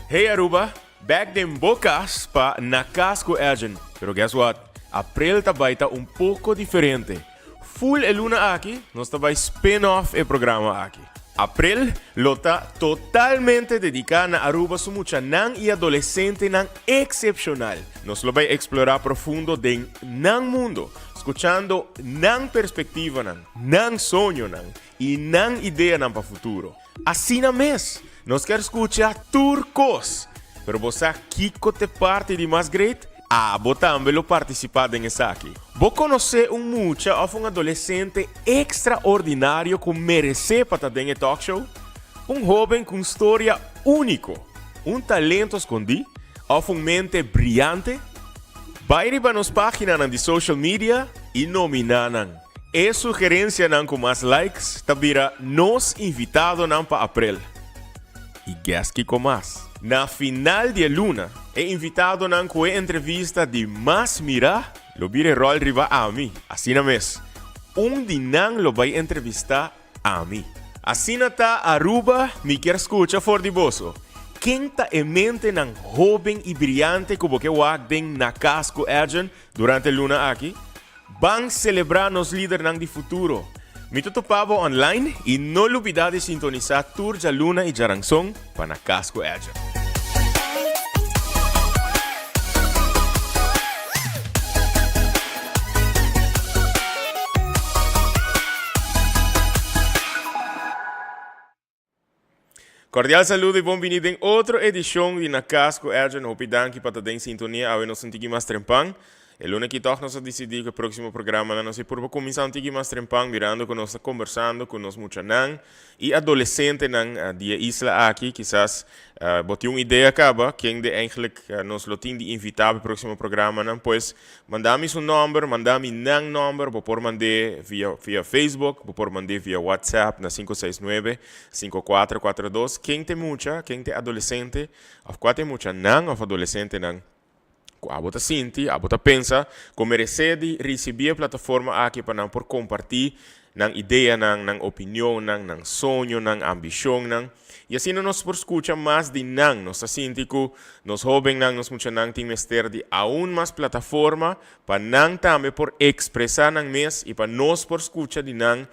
Hey Aruba, back den bo cas pa Na Cas cu Edjean. Pero guess what? April ta bay ta un poco diferente. Full e luna aki nos ta bay spin off e programa aki. April lo ta totalmente dedica na Aruba su muchanan y adolescentenan excepcional. Nos lo bay explora profundo den nan mundo, scuchando nan perspectivanan, nan soñonan y nan ideanan pa futuro. Asina mes, nos kier scucha tur cos! Pero bo sa kico t'e parti di mas great? Abo tambe lo participa den esaki. Bo conoce un mucha of un adolescente extraordinario cu merece pa ta den e talkshow? Un hoben cu un storia unico, un talento scondi of un mente briyante? Bay riba nos paginanan di social media y nomina nan. E sugerencianan cu mas likes ta bira nos invitadonan pa aprel. Y guess kico mas? Na final di e luna, e invitadonan cu e entrevista di mas mira lo bira e rol riba ami. Asina mes, un di nan lo bay entrevista ami. Asina ta Aruba, mi kier scucha for di boso. Ken ta e mentenan hoben y briyante cu bo ke wak den Na Cas cu Edjean durante e luna aki? Ban selebrá nos lidernan di futuro! Mi ta topa bo online i no lubidá di sintonisá tur djaluna i djaranson pa Na Kas ku Edjean. Cordial saludo y bon bini den otro edicion di Na Cas cu Edjean. Hopi danki pa ta den sintonia. Awe nos un tiki mas trempan. E luna aki toch nos a dicidi cu e proximo programanan nos e purba cuminsa un tiki mas trempan mirando cu nos ta conversando cu nos muchanan y adolescentenan di e isla aki. Kisas bo tin un idea caba ken de eigenlijk nos lo tin di invita pa e proximo programanan. Pues Manda mi su nomber, manda mi nan nomber, bo por mand'é via via Facebook, bo por mand'é via WhatsApp na 569 5442. Ken ta e mucha, ken ta e adolesente, of kua ta e muchanan of adolesentenan ku abo ta sinti, abo ta pensa ku meresé di risibí e plataforma aki pa nan por kompartí nan ideanan, nan opinionnan, nan soñonan, ambishonnan. I asina nos por skucha mas di nan. Nos ta sinti ku nos hóbennan, nos muchanan tin mester di aun mas plataforma pa nan tambe por ekspresá nan mes i pa nos por skucha di nan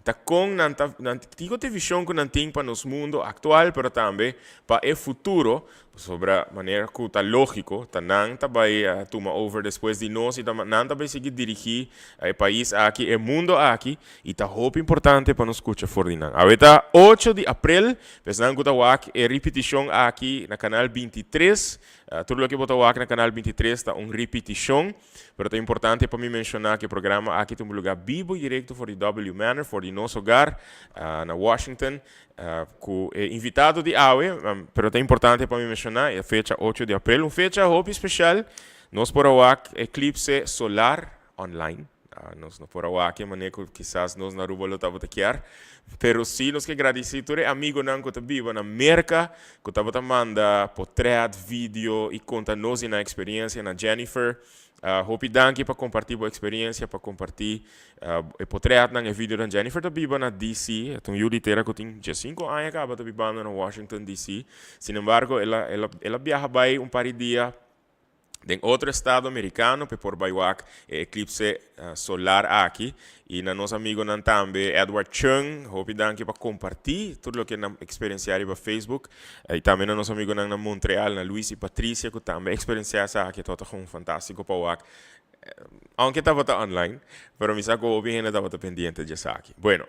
ta kon nan ta, nan, kiko ta e vishon ku nan tin pa nos mundo aktual pero tambe pa e futuro. Pasobra manera ku ta lógiko, ta nan ta bai tuma over despues di nos i ta nan ta bai sigui dirigí e pais aki, e mundo aki, i ta hopi importante pa nos skucha for di nan. Awe ta ocho di aprel, pa esnan ku ta wak e ripitishon aki na kanal 23, tur loke bo ta wak na kanal 23 ta un ripitishon, pero ta importante pa mi menshoná ku e programa aki ta un lugá bibo i direkto for di W Manor, for di nos hogar na Washington. Cu e invitado di awe, pero ta importante pa mi menciona e fecha ocho di april, un fecha hopi special, nos por a wak eclipse solar online. Nos no por a wak e manera cu kisas nos na Aruba lo tabata kier, pero si nos ke gradici tur e amigonan cu ta biba na Merca, cu tabata manda potret, video y conta nos di nan experiencia na Jennifer. Hopi danki pa kompartí bo eksperensia, pa kompartí e potretnan, e videonan. Jennifer ta biba na DC, e ta un yu di tera ku tin diesinku aña kaba ta bibando na Washington DC. Sin embargo, el a el a el a biaha bai un par di dia den otro estado merikano pa e por bai wak e eklipse solar aki. I na nos amigonan tambe Edward Chung, hopi danki pa kompartí tur loke nan eksperensiá riba Facebook. I tambe na nos amigonan na Montreal, na Luis i Patricia ku tambe a eksperensiá esaki. Tabata gewoon fantástiko pa wak. Aunke tabata online, pero mi sa ku hopi hende tabata pendiente di esaki. Bueno,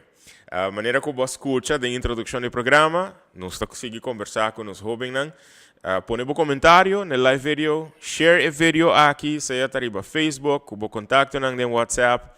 manera ku bo a skucha den introdukshon di e programa, nos ta sigui kombersá ku nos hóbennan. Pone bo komentario na e live video, share e video aki, sea ta riba Facebook, ku bo kontaktonan den WhatsApp.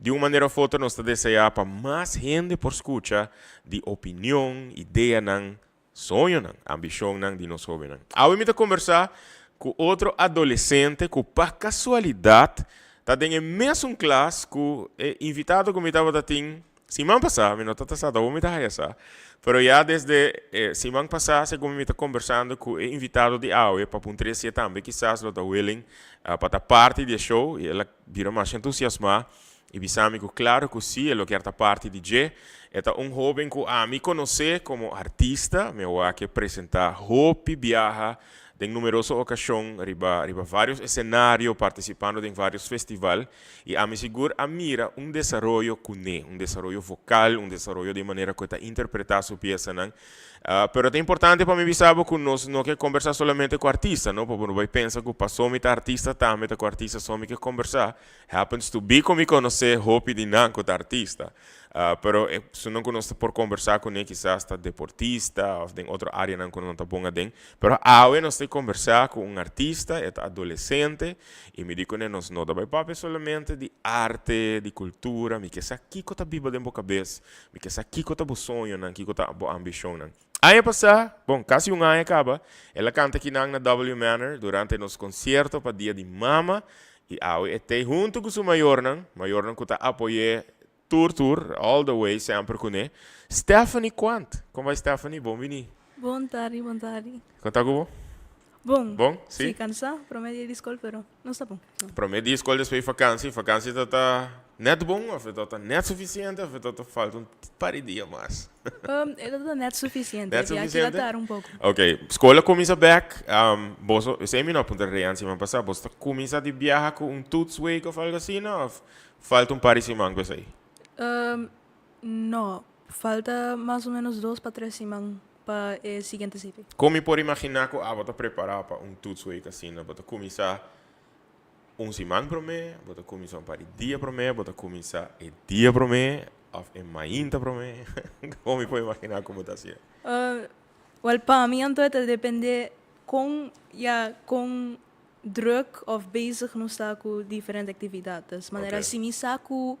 Di un manera of otro nos ta deseá pa mas hende por skucha di opinion, ideanan, soñonan, ambishonnan di nos hóbennan. Awe mi ta kombersá ku otro adolesente ku pa kasualidat ta den e mesun klas ku e invitado ku mi tabata tin siman pasá. Mi no ta ta sa ta mi ta haya sa, pero ya desde e siman pasá segun mi ta kombersando ku e invitado di awe pa puntr'é si e tambe kisas lo ta willing pa ta parti di e show i el a Bira masha entusiasmá. Y bisa mi cu claro cu si, e lo kier ta parti di dje. E ta un hoben cu ami conoce como artista, mi a wak e presenta hopi biaha den numeroso ocasion riba riba varios escenario, participando den varios festival y ami sigur a mira un desaroyo cune, un desaroyo vocal, un desaroyo den manera cu e ta interpreta su piesanan. Pero ta importante pa mi bisa bo cu nos no ke combersa solamente cu artista, no, pa bo no bay pensa cu paso mi ta artista tambe ta cu artista so mi ke combersa. Happens to be cu mi conoce hopi di nan cu ta artista. Pero esunnan cu nos ta por combersa cune kisas ta deportista of den otro areanan cu nan ta bon aden. Pero awe nos ta combersa cu un artista, e ta adolescente y mi di cune nos no ta bay papia solamente di arte, di cultura, mi ke sa kico ta biba den bo cabes, mi ke sa kico ta bo soñonan, kico ta bo ambicionnan. Aña pasá, bon, kasi un aña kaba, el a kanta kinan na W Manor durante nos konsierto pa Dia di Mama i awe e t'ei huntu ku su mayornan, mayornan ku ta apoy'é tur tur, all the way, semper kuné. Stephanie Quant! Kon bai Stephanie? Bon bini. Bon tardi, bon tardi. Kon ta ku bo? Bon. Bon? Si? Si, kansá, promé dia di skol, pero. Nos ta bon. Prome di skol despues di vakansi. Vakansi ta ta net bon of e ta ta net sufisiente of e ta ta falta un par di dia mas? E ta ta net sufisiente. Net Di aki sufisiente? ta tar un poko. Ok, skol a kuminsa bek. Boso, esei mi no a puntra Rean siman pasá, boso ta kuminsa di biaha ku un toetsweek of algo asina of falta un par di siman ku esei? No, falta mas o menos dos pa tres siman pa e siguiente CP. Kon mi por imaginá ku abo ta prepará pa un toetsweek asina? Bo ta kuminsá un siman promé, bo ta kuminsá un par di dia promé, bo ta kuminsá e dia promé òf e mainta promé? Kon mi por imaginá ku bo ta hasié? Wèl, pa mi anto e ta dependé kon, ya, kon druk òf bezig nos ta ku diferente aktividat. Dus manera si mi sa ku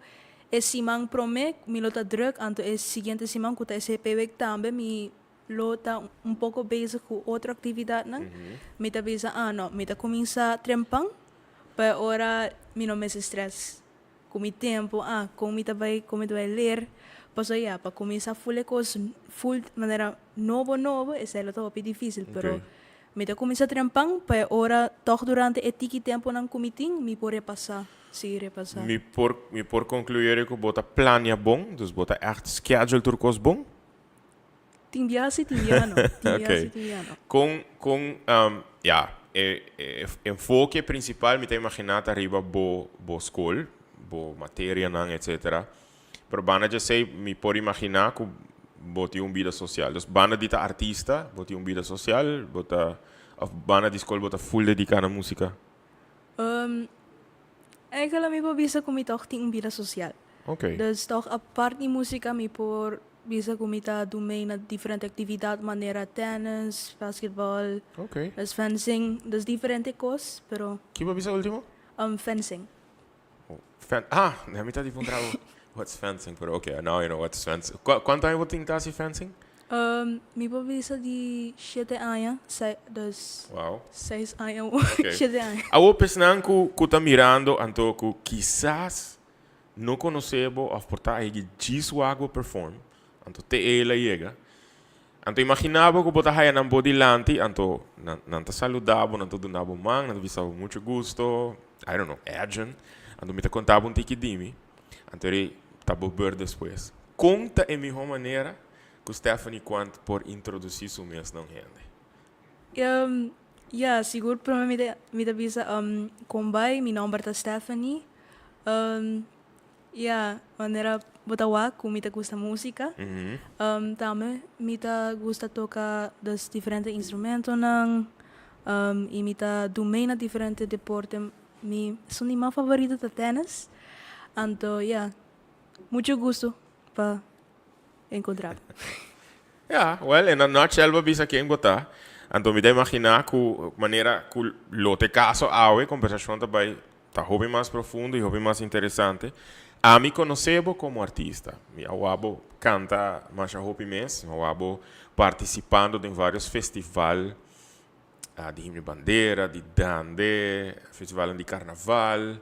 e siman promé mi lo ta druk, anto e siguiente siman ku ta e CP week tambe mi lo ta un poko bezig ku otro aktividatnan, mi ta bisa ah no, mi ta kuminsá trempan pa e ora mi no mester strès ku mi tempu, ah kon mi ta bai kon mi ta bai leer, pasobra ya pa kuminsá ful e kos ful manera nobo nobo esei lo ta hopi difísil, pero Mi ta kuminsá trempan pa e ora tòg durante e tiki tempunan ku mi tin, mi por repasá, sigui repasá. Mi por mi por konkluir ku bo ta plania bon, dus bo ta ègt schedule tur kos bon? Tin bia si, tin bia no. Tin bia si, tin bia no. Kon kon ya, e e enfoke prinsipal mi ta imaginá ta riba bo bo skol, bo materianan etcetera. Pero banda dje esei mi por imaginá ku bo tin un bida sosial. Dus banda di ta artista, bo tin un bida sosial, bo ta òf banda di skol bo ta ful dediká na músika? Eigenlijk mi por bisa ku mi tòg tin un bida sosial. Dus tòg apart di músika mi por bisa ku mi ta dun mee na diferente aktividat manera tènis, basketbòl, dus fencing, dus diferente kos, pero. Ki bo a bisa último? Fencing. Fen ah, na mi ta di puntra bo what's fencing, pero okay, now I know what's fencing. Cu cuanto aña bo tin ta haci fencing? Mi por bisa di shete aña, sei, dus Wow. seis aña awor, Okay. shete aña. Awor pesnan cu cu ta mirando anto cu kisas no conoce bo of por ta ayigi djis wak bo perform, anto te el a yega, Anto imagina bo ku bo ta haya nan bo dilanti, anto nan nan ta saluda bo, nan ta duna bo man, nan ta bisa bo mucho gusto, I don't know, Edjean, anto mi ta konta bo un tiki di mi, anto eri ta bo beurt despues. Kon ta e miho manera ku Stephanie Quant por introdusi su mes na un hende? Ya, sigur prome mi ta mi ta bisa kon bai, mi nomber ta Stephanie, Ya, manera bo ta wak ku mi ta gusta músika. Tambe mi ta gusta toka dus diferente instrumentonan i mi ta du mee na diferente deporte. Mi esun di mas favorito ta tènis. Anto ya, mucho gusto pa enkontrá bo. Ya, wèl, in a nutshell bo a bisa ken bo ta. Anto mi ta imaginá ku manera ku lo ta e kaso awe, kombersashon ta bai Ta hopi mas profundo y hopi mas interesante. Ami conoce bo como artista. Mi a wak bo canta masha hopi mes. Mi a wak bo participando den varios festival di Himno y Bandera, di Dande, festivalnan di Carnaval.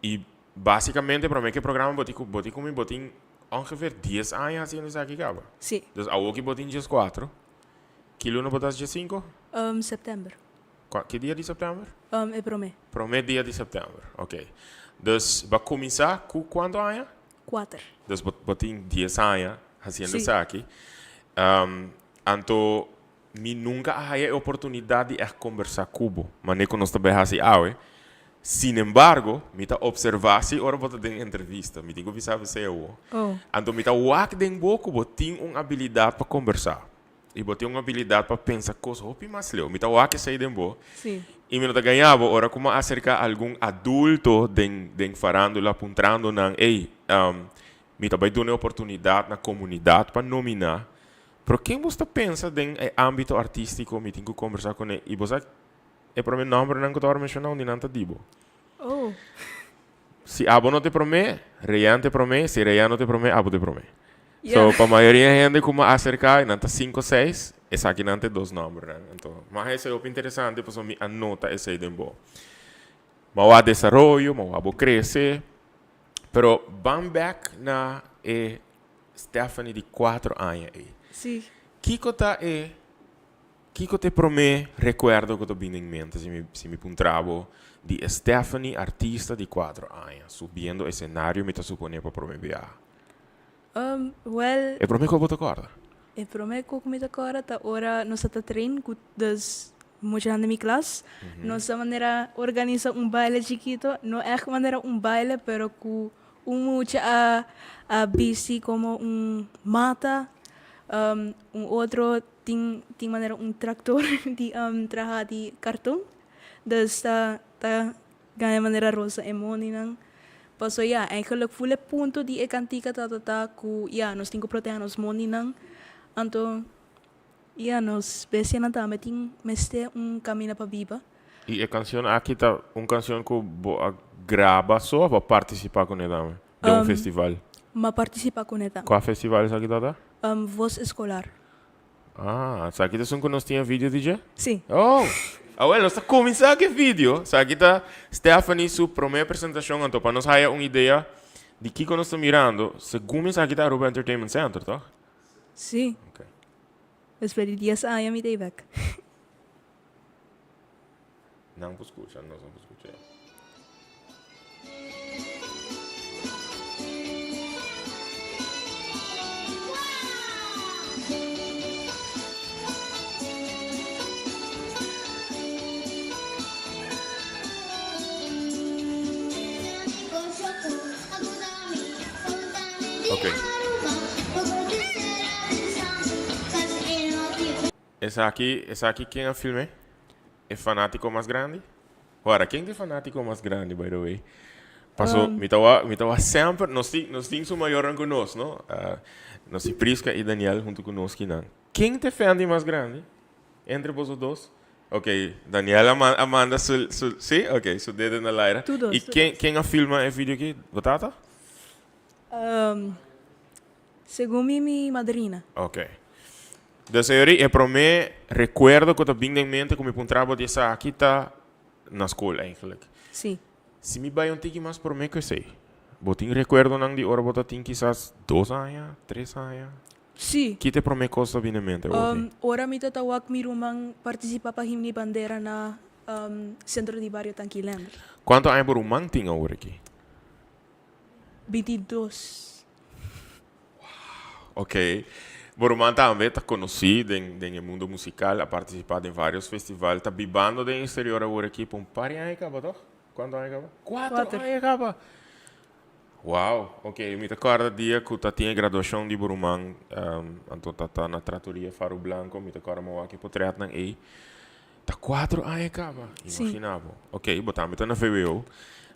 Y basicamente prome cu e programa bo tin cu bo tin cu mi bo tin ongeveer dies aña haciendo esaki caba. Si. Dus awoki bo tin diescuatro. Ki luna bo ta haci diescinco? September. Kua, ki dia di sèptèmber? E promé. Promé dia di sèptèmber, ok. Dus bo a kuminsá ku kuantu aña? Kuater. Dus bo bo tin dies aña hasiendo Sí. esaki. Anto mi nunka a haya e oportunidat di ègt kombersá ku bo, manera ku nos ta bai hasi awe. Sinembargo, mi ta opservá si ora bo ta den entrevista. Mi tin ku bisa esei awor. Oh. Anto mi ta wak den bo ku bo tin un abilidat pa kombersá. I bo tin un abilidat pa pensa kos hopi mas leu. Mi ta wak esei den bo. Sí. I mi no ta gaña bo ora ku mi a aserká algun adulto den den farándula puntrando nan, Ey, mi ta bai duna e oportunidat na komunidat pa nominá, pero ken bo sta pensa den e ámbito artístiko mi tin ku kombersá kuné? I bo sa e promé nòmbernan ku ta wòrdu menshoná un di nan ta di bo. Oh. Si abo no ta e promé, Reyan ta e promé, si Reyan no ta e promé, abo ta e promé. Yeah. So, pa mayoria hende ku mi a aserká, nan ta sinku o seis, esakinan ta e dos nòmbernan. Anto, mi a haña esei hopi interesante pasobra mi a nota esei den bo. Mi a wak desaroyo, mi a wak bo krese, pero ban bèk na e Stephanie di kuatro aña ei. Sí. Kiko ta e Kiko ta e promé rekuerdo ku ta bini den mente si mi si mi puntra bo di e Stephanie artista di kuatro aña subiendo esenario mi ta suponé pa promé biaha? Wèl. E promé ku bo ta kòrda? E promé ku mi ta kòrda ta ora nos ta ta train ku dus muchanan di mi klas. Nos ta manera organisa un baile chikito, no ègt manera un baile pero ku un mucha a a bisti komo un mata, un otro Tin tin manera un tractor di traha di carton dus ta ta gana manera rosa e moneynan paso ya eigenlijk ful e punto di e cantica ta ta ta cu ya nos tin cu proteha nos moneynan anto ya nos bestianan tambe tin mester un camina pa biba. Y e cancion aki ta un cancion cu bo a graba so of bo a participa cune tambe den un festival? M'a participa cune tambe. Cua festival esaki ta ta? Voz Escolar. Ah, esaki ta esun ku nos tin e video di dje? Sí. Oh! Awel, nos ta kuminsá ku e video. Esaki ta Stephanie su promé presentashon, anto pa nos haya un idea di kiko nos ta mirando, segun mi esaki ta Aruba Entertainment Center, tòg? Sí. Ok. Despues di dies aña mi ta ei bèk. Nan por skucha, nos no por skucha. Ok. Esaki, esaki ken a film'é? E fanátiko mas grandi? Ora, ken ta e fanátiko mas grandi, by the way? Paso, mi ta wak, mi ta wak semper, nos tin, nos tin su mayornan ku nos, no? Nos tin Prisca i Daniel huntu ku nos kinan. Ken ta e fan di mas grandi entre boso dos? Ok, Daniel a a manda su, su, si? Ok, su dedo na laira. Tur dos, I tur ken, dos. ken a filma e video aki? Bo tata? Segun mi, mi madrina. Ok. Dus eyori e prome recuerdo cu ta bin den mente cu mi puntra bo di esaki ta na school eigenlijk. Si. Si mi bay un tiki mas prome cu esey, bo tin recuerdonan di ora bo ta tin kisas dos aña, tres aña? Si. Ki ta e prome cos ta bin den mente oki? Ora mi ta ta wak mi ruman participa pa himna y bandera na Centro di Bario Tanki Leander. Cuanto aña bo ruman tin awor aki? 22. Wow, ok. Bo ruman tambe ta conoci den den e mundo musical, a participa den varios festival, ta bibando den exterior awor aki pa un par di aña caba toch? Cuanto aña caba? Cuatro aña caba! Wow, ok, mi ta corda dia cu ta tin e graduacion di bo ruman, anto ta ta na Trattoria Faro Blanco, mi ta corda mi a wak e potretnan ey. Ta cuatro aña caba, imagina bo. Ok, bo tambe ta na VWO,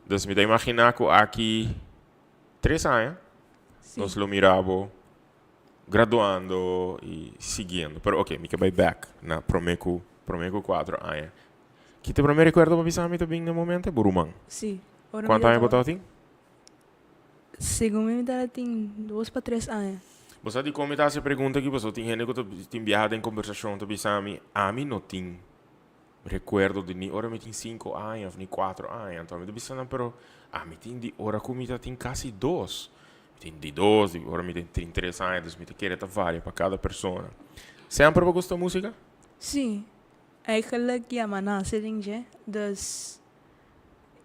dus mi ta imagina cu aki tres aña nos lo mira bo graduando y siguiendo. Pero ok, mi ke bay back na prome cu prome cu cuatro aña. Ki ta e prome recuerdo bo bisa mi ta bin na momento? Bo ruman. Sí. Ora mi Cuanto aña bo tabatin? tabatin? Segun mi mi tabatin dos pa tres aña. Bo sa dikon mi ta hasi e pregunta aki? Pasobra tin hende ku ta tin biaha den kombersashon ta bisa mi, ami no tin rekuerdo di ni ora mi tin sinku aña òf ni kuatro aña. Anto mi ta bisa nan, pero ami tin di ora ku mi ta tin kasi dos. Mi tin di dos, di ora mi tin tres aña, dus mi ta kere ta varia pa kada persona. Semper bo gusta músika? Sí. Eigenlijk ya, mi a nase den dje, dus.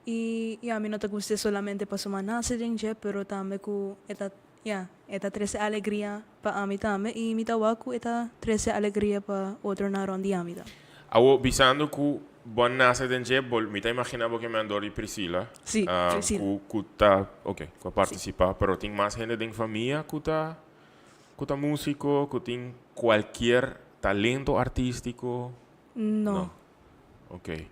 I ya, mi no ta gust'é solamente pasobra mi a nase den dje, pero tambe ku e ta, ya, e ta trese alegria pa ami tambe i mi ta wak ku e ta trese alegria pa otronan rònt di ami tambe. Awor, bisando ku bo a nase den dje, bo, mi ta imaginá bo ke mi andor di Priscila, Sí, Priscila. ku, ku ta, oke, ku a partisipá, pero tin mas hende den famia ku ta, ku ta músiko, ku tin kualkier talento artístiko? No. No. Oke.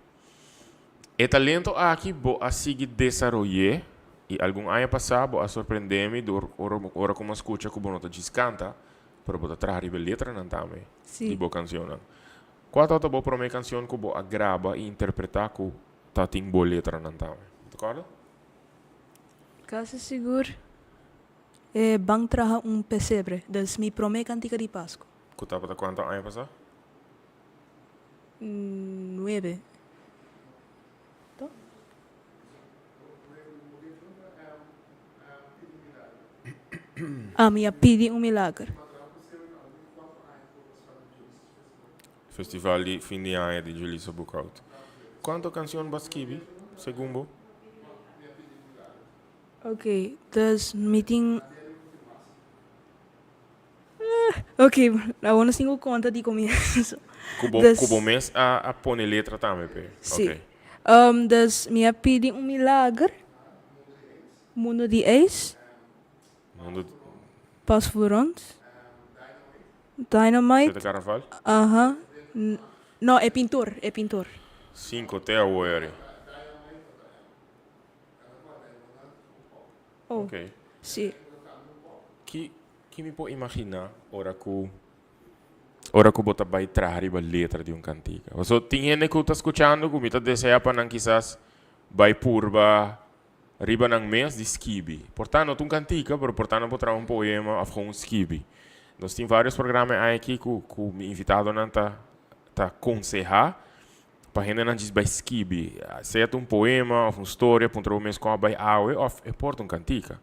E talento aki bo a sigui desaroy'é i algun aña pasá bo a sorprendé mi dor ora ora ku mi a skucha ku bo no ta djis kanta, pero bo ta traha riba e letranan tambe di bo kansionnan. Kua tabata bo promé kansion ku bo a graba i interpretá ku ta tin bo letranan tambe? Bo ta kòrda? Kasi sigur e Ban Traha un Pesebre, des mi promé kantika di Pasku. Ku tabata kuantu aña pasá? Nuebe. To? Ami a pidi un milager. Festival di fin di aña di Julissa Boekhoudt. Cuanto cancion bo a skibi, segun bo? Ok, dus mi tin. Ok, awor nos tin ku konta di komienso. Ku bo, Dus, ku bo mes a, a pone letra tambe p'e. sí. Ok. Dus mi a pidi un milager, Mundo di ijs, Mundo di. Pas voor ons, Dynamite, Zeta Carnaval? aha, no, e pintor, e pintor. Cinco te awor eri. Oh, Ok. sí. Ki, ki mi por imaginá ora ku, ora ku bo ta bai traha riba letra di un kantika? Pasobra tin hende ku ta skuchando ku mi ta deseá pa nan kisas bai purba riba nan mes di skibi. Por ta no ta un kantika, pero por ta nan por traha un poema òf gewoon skibi. Nos tin vários programa e aña aki ku, ku mi invitadonan ta, ta konsehá Pa hendenan djis bai skibi, sea ta un poema of un storia, puntra bo mes kon a bai awe of e por ta un kantika.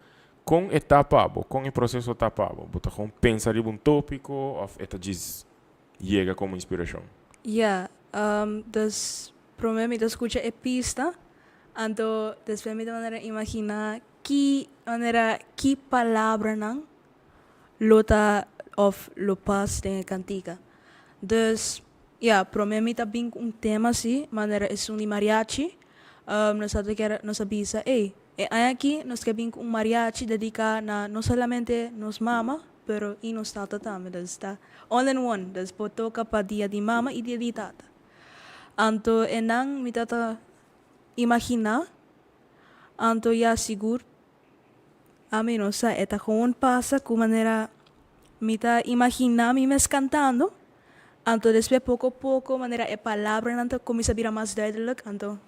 Kon e ta pa bo? Kon e proseso ta pa bo? Bo ta gewoon pensa riba un topiko of e ta djis yega komo inspirashon? Ya, dus prome mi ta skucha e pista, anto despues mi ta manera imagina ki manera ki palabranan lo ta of lo pas den e kantika. Dus ya, prome mi ta bin ku un tema si, manera esun di mariachi. Nos a ta kere, nos a bisa, ey, e aña aki nos ke bin ku un mariachi dediká na no solamente nos mama, pero i nos tata tambe. Dus ta all in one. Dus por toka pa dia di mama i dia di tata. Anto enan mi ta ta imaginá, anto ya sigur Ami no sa, e ta gewoon pasa ku manera mi ta imaginá mi mes kantando, anto despues poko poko manera e palabranan ta kuminsá bira mas duidelijk, anto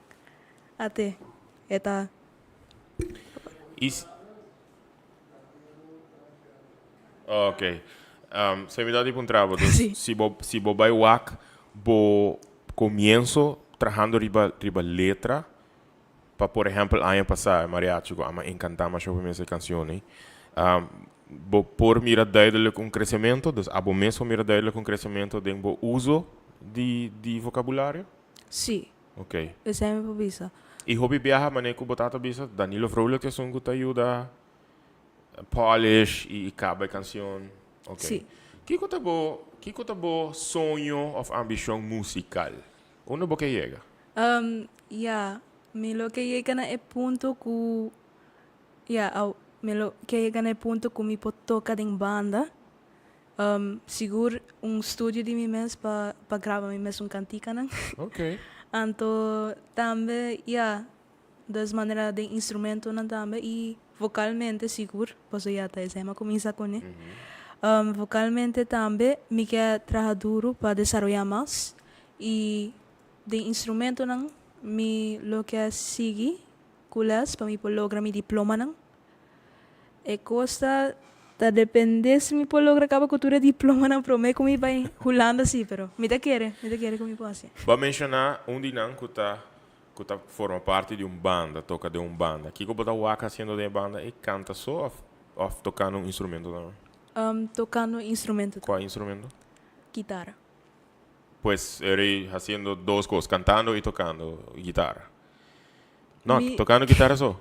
ate e ta. I Ok. Se mi ta di puntra bo, dus Sí. si bo si bo bai wak bo komienso trahando riba riba letra, Pa por ehempel aña pasá e mariachi ku ama enkantá masha hopi mes e kansion ei. Bo por mira duidelijk un kresementu, dus abo mes por mira duidelijk un kresementu den bo uso di di vokabulario? Sí. Ok. Esei mi por bisa. I hopi biaha manera ku bo tata bisa, Danilo Vrolijk ta esun ku ta yuda polish i kaba e kansion. Ok. Sí. Kiko ta bo kiko ta bo soño òf ambishon musikal? Unda bo ke yega? Ya, mi lo ke yega na e punto ku, ya, au, mi lo ke yega na e punto ku mi por toka den banda. Sigur un studio di mi mes pa pa graba mi mes un kantikanan. Ok. Anto tambe, ya, des manera den instrumentonan tambe i vokalmente sigur, pasobra ya ta esei mi a kuminsá kuné. Vokalmente tambe mi ke traha duru pa desaroyá mas i Den instrumentonan mi lo ke sigui ku les pa mi por logra mi diplomanan. E kos ta ta depende si mi por logra kaba ku tur e diplomanan prome ku mi bai Hulanda si, pero mi ta kere, mi ta kere ku mi por hasi. Bo a menshoná un di nan ku ta ku ta forma parti di un banda, toka den un banda. Kiko bo ta wak hasiendo den e banda ei? Kanta so òf òf tokando un instrumento tambe? Tokando instrumento tambe. Kua instrumento? Kitara. Pues e rei haciendo dos cos, cantando y tocando guitarra. No, Mi, tocando guitarra so.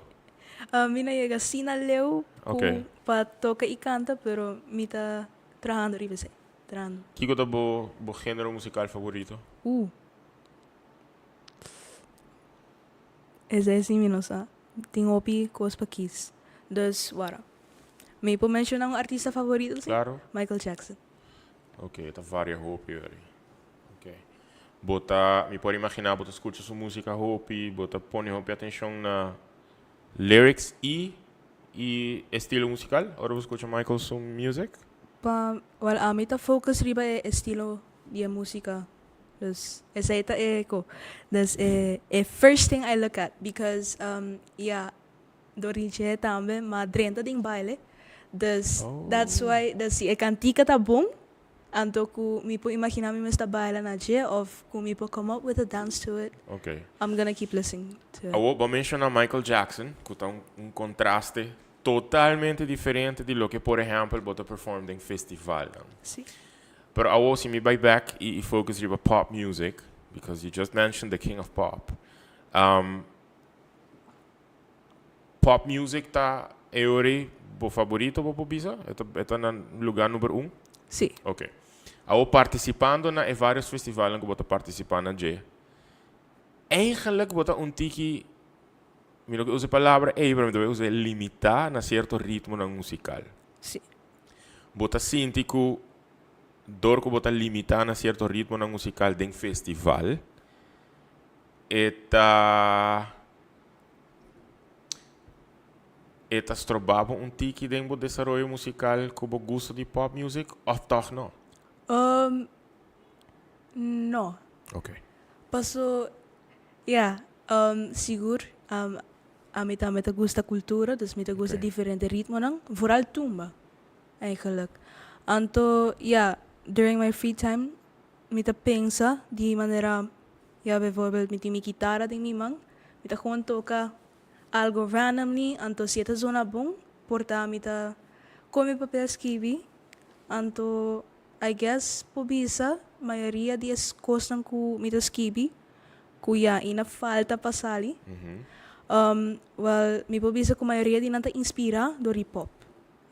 Mi no yega asina leu cu pa toca y canta, pero mi ta trahando riba esey, trahando. Kico ta bo bo genero musical favorito? Esey si mi no sa. Tin hopi cos pa kies. Dus, wara. Mi por menciona un artista favorito si? Claro. Michael Jackson. Ok, ta varia hopi ori. Ok. Bo ta, mi por imagina bo ta scucha su musica hopi, bo ta pone hopi atencion na lyrics y y estilo musical ora bo scucha Michael su music? Pa, wel ami ta focus riba e estilo di e musica. Dus esey ta e co. Dus e e first thing I look at because ya dor di dje tambe ma drenta den baile. Dus that's why, dus si e cantica ta bon anto cu mi por imagina mi mes ta baila na dje of cu mi por come up with a dance to it, I'm gonna keep listening to it. Awor bo a menciona Michael Jackson cu ta un contraste totalmente diferente di loke por ehempel bo ta perform den festivalnan. Si. Pero awor si mi bai back y focus riba pop music, because you just mentioned the king of pop, pop music ta e ora bo favorito bo por bisa? E ta, e ta na lugar number un? Si. Ok. Awor participando na e varios festivalnan cu bo ta participa na dje, eigenlijk bo ta un tiki, mi no ke usa e palabra ey, pero mi ta bay usa limita na cierto ritmonan musical. Si. Bo ta sinti cu dor cu bo ta limita na cierto ritmonan musical den festival, e ta e ta stroba bo un tiki den bo desaroyo musical cu bo gusto di pop music of toch no? No. Ok. Paso, ya, sigur ami tambe ta gusta cultura, dus mi ta gusta diferente ritmonan, vooral tumba eigenlijk. Anto, ya, during my free time mi ta pensa di manera, ya, bijvoorbeeld mi tin mi kitara den mi man, mi ta gewoon toca algo randomly, anto si e ta zona bon, por ta mi ta come papel skibi, anto I guess por bisa mayoria di e cosnan cu mi ta skibi cu ya ina falta pa sali, well mi por bisa cu mayoria di nan ta inspira door hip hop,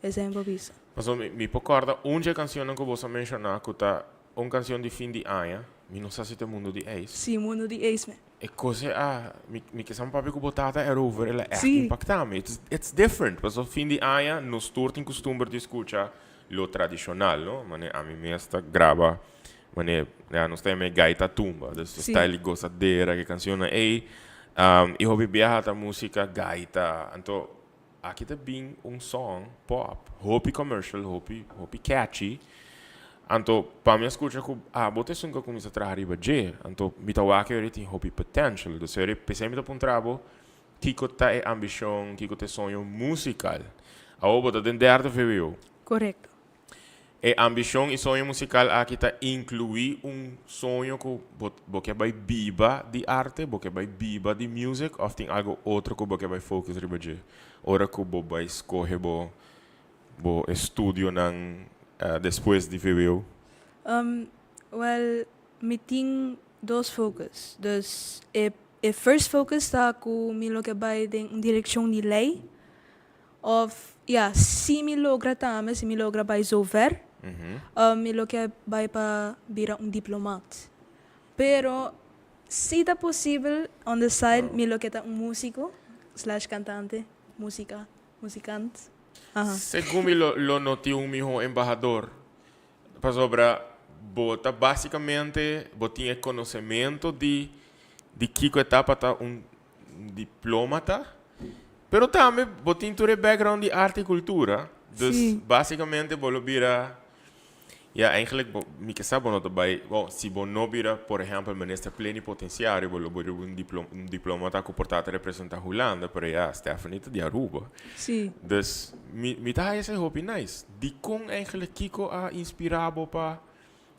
esei mi por bisa. Pasobra mi por corda un dje cancionnan cu boso a menciona cu ta un cancion di fin di aña, mi no sa si ta Mundo di Ijs. Si, Mundo di Ijs me. E cos e a, mi mi ke sa papia cu bo tata erover, el a echt impacta mi. It's it's different, pasobra fin di aña nos tur tin custumber di scucha lo tradicional, no? Mane ami mes ta graba, mane ya nos ta yama e gaita tumba, dus e style di gozadera, ke cancionnan ey, y hopi biaha ta musica gaita, anto Aki ta bin un song pop, hopi commercial, hopi hopi catchy. Anto pa mi a scucha cu abo ta esun cu a cuminsa traha riba dje, anto mi ta wak e ora tin hopi potential. Dus e ora p'esei mi ta puntra bo kico ta e ambicion, kico ta e soño musical. Awor bo ta den derde vwo. Correcto. E ambishon i soño musikal aki ta inkluí un soño ku bo bo ke bai biba di arte, bo ke bai biba di music òf tin algu otro ku bo ke bai focus riba dje ora ku bo bai skohe bo bo estudionan despues di vwo? Wèl, mi tin dos focus. Dus e e first focus ta ku mi lo ke bai den un direkshon di lei. Of, ya, si mi logra tambe, si mi logra bai zover, mi lo ke bai pa bira un diplomat. Pero si ta posibel, on the side, mi lo ke ta un musico slash cantante, musica, muzikant. Aha. Segun mi lo lo no tin un miho embahador, pasobra bo ta basicamente bo tin e conocemento di di kico e ta pa ta un diplomata, pero tambe bo tin tur e background di arte y cultura, dus basicamente bo lo bira, ya eigenlijk bo, mi ke sa bo no ta bay, bon, si bo no bira por ehempel minister plenipotenciario bo lo bira un diplom, un diplomata cu por ta ta representa Hulanda, pero ya Stephanie ta di Aruba. Dus mi, mi ta haya esey hopi nice. Dicon eigenlijk kico a inspira bo pa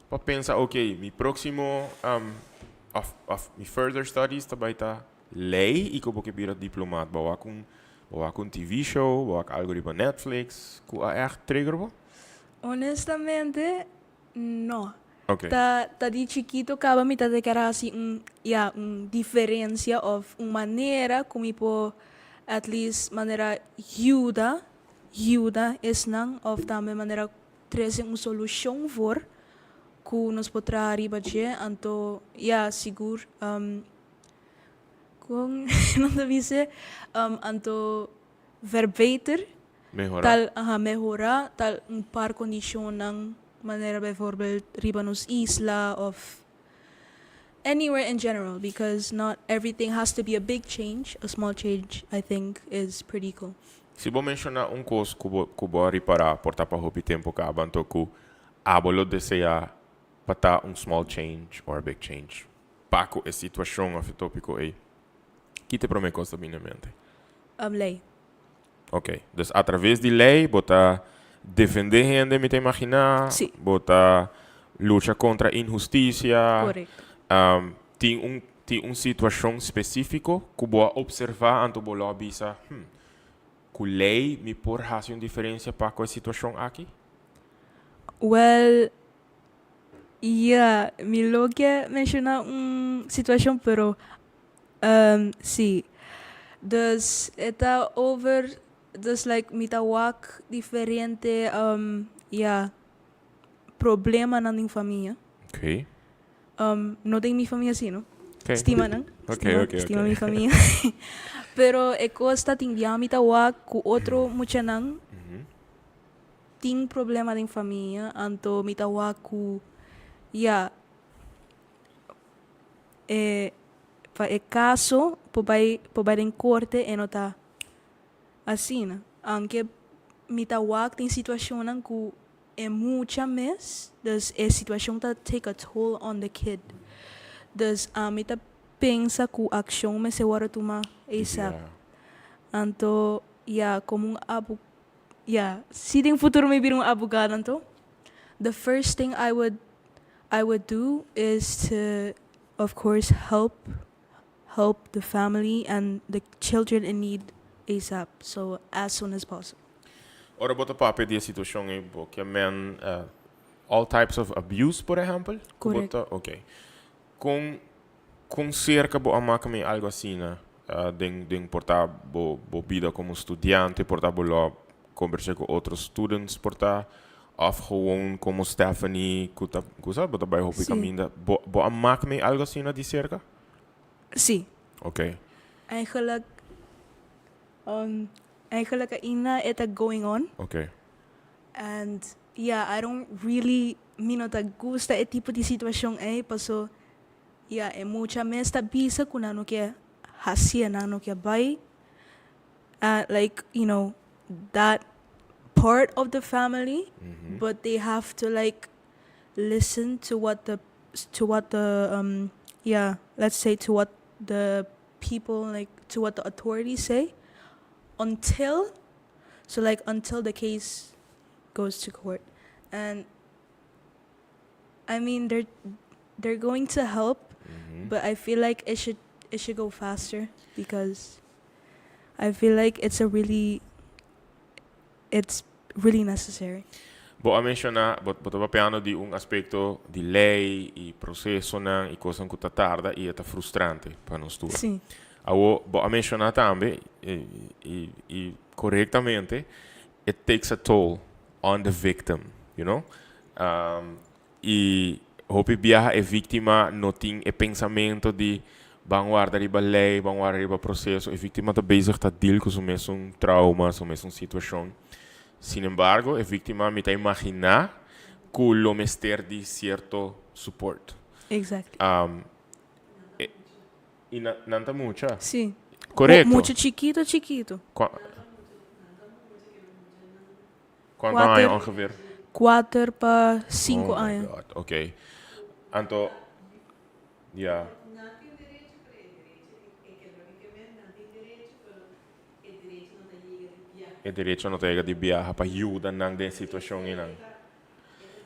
Pa pensa ok mi proximo of of mi further studies ta bay ta ley y cu bo ke bira diplomaat bo wak un bo wak un TV show bo wak algo riba Netflix cu a echt trigger bo? Honestamente no. Ta ta di chikito kaba mi ta kier hasi un ya un diferencia of un manera ku mi por at least manera yuda yuda esnan of tambe manera trese un solushon voor ku nos por traha riba dje. Anto ya sigur kon nan ta bisa anto verbeter Mehorá. Tal, aha, mehorá tal un par kondishonnan, manera bijvoorbeeld riba nos isla of anywhere in general, because not everything has to be a big change, a small change I think is pretty cool. Si bo menshoná un kos ku bo ku bo a ripará por ta pa hopi tempu kaba anto ku abo lo deseá pa ta un small change or a big change pa ku e situashon òf e tópiko ei, ki ta e promé kos ta bini na mente? Lei. Ok, dus a traves di ley bo ta defende hende mi ta imagina, Sí. bo ta lucha contra inhusticia. Correcto. Tin un tin un situacion specifico cu bo a observa anto bo lo a bisa, hmm, cu ley mi por haci un diferencia pa cu e situacion aki? Well, ya, mi lo ke menciona un situacion pero Sí. Dus e ta over, dus like mi ta wak diferente ya problemanan den famia. Ok. No den mi famia sí no. Ok. Stima nan. Ok, Stima, ok, stima ok. mi famia. Pero e kos ta tin bia mi ta wak ku otro muchanan tin problema den famia, anto mi ta wak ku ya E pa e kaso por bai por bai den korte e no ta asina. Aunke mi ta wak den situashonnan ku e mucha mes, dus e situashon ta take a toll on the kid. Dus ami ta pensa ku akshon mester wòrdu tuma asap. Anto ya komo un abu ya si den futuro mi bira un abogado anto the first thing I would I would do is to of course help help the family and the children in need asap so as soon as possible. Ora bo ta papia di e situacion ei bo ke men all types of abuse por ehempel? Ku bo Correct. ta ok. Kon kon cerca bo a maka mi algo asina den den por ta bo bo bida como studiante por ta bo lo combersa cu otro students por ta of gewoon como Stephanie cu ta cu sa bo ta bay hopi Sí. caminda bo bo a mak mi algo asina di cerca? Sí. Ok. Eigenlijk eigenlijk ainda e ta going on. Ok. And yeah I don't really mi no ta gusta e tipo di situacion ey paso yeah e mucha mes ta bisa cu nan no ke haci'e nan no ke bay like you know that part of the family but they have to like listen to what the to what the yeah let's say to what the people like to what the authorities say until so like until the case goes to court and I mean they're they're going to help but I feel like it should it should go faster because I feel like it's a really it's really necessary. Bo a menciona, bo, bo ta papiando di un aspecto di ley y procesonan y cosnan cu ta tarda y e ta frustrante pa nos tur. Sí. Awo, bo a menciona tambe, y, y, y correctamente, it takes a toll on the victim, you know? Y hopi biaha e victima no tin e pensamento di ban warda riba ley, ban warda riba proceso. E victima ta bezig ta deal cu su mesun trauma, su mesun situacion. Sin embargo, e victima mi ta imagina cu lo mester di cierto support. E, y nan, nan ta mucha? Sí. Correcto. Mucha chikito, chikito. Cuanto aña ongeveer? 4 pa 5 Oh my aña. God, ok. Anto, ya. Nan tin derecho, pero e derecho, e ke loke ke men, nan tin derecho, pero e derecho no ta yega di biaha. E derecho no ta yega di biaha pa yuda nan den situacion einan. E ta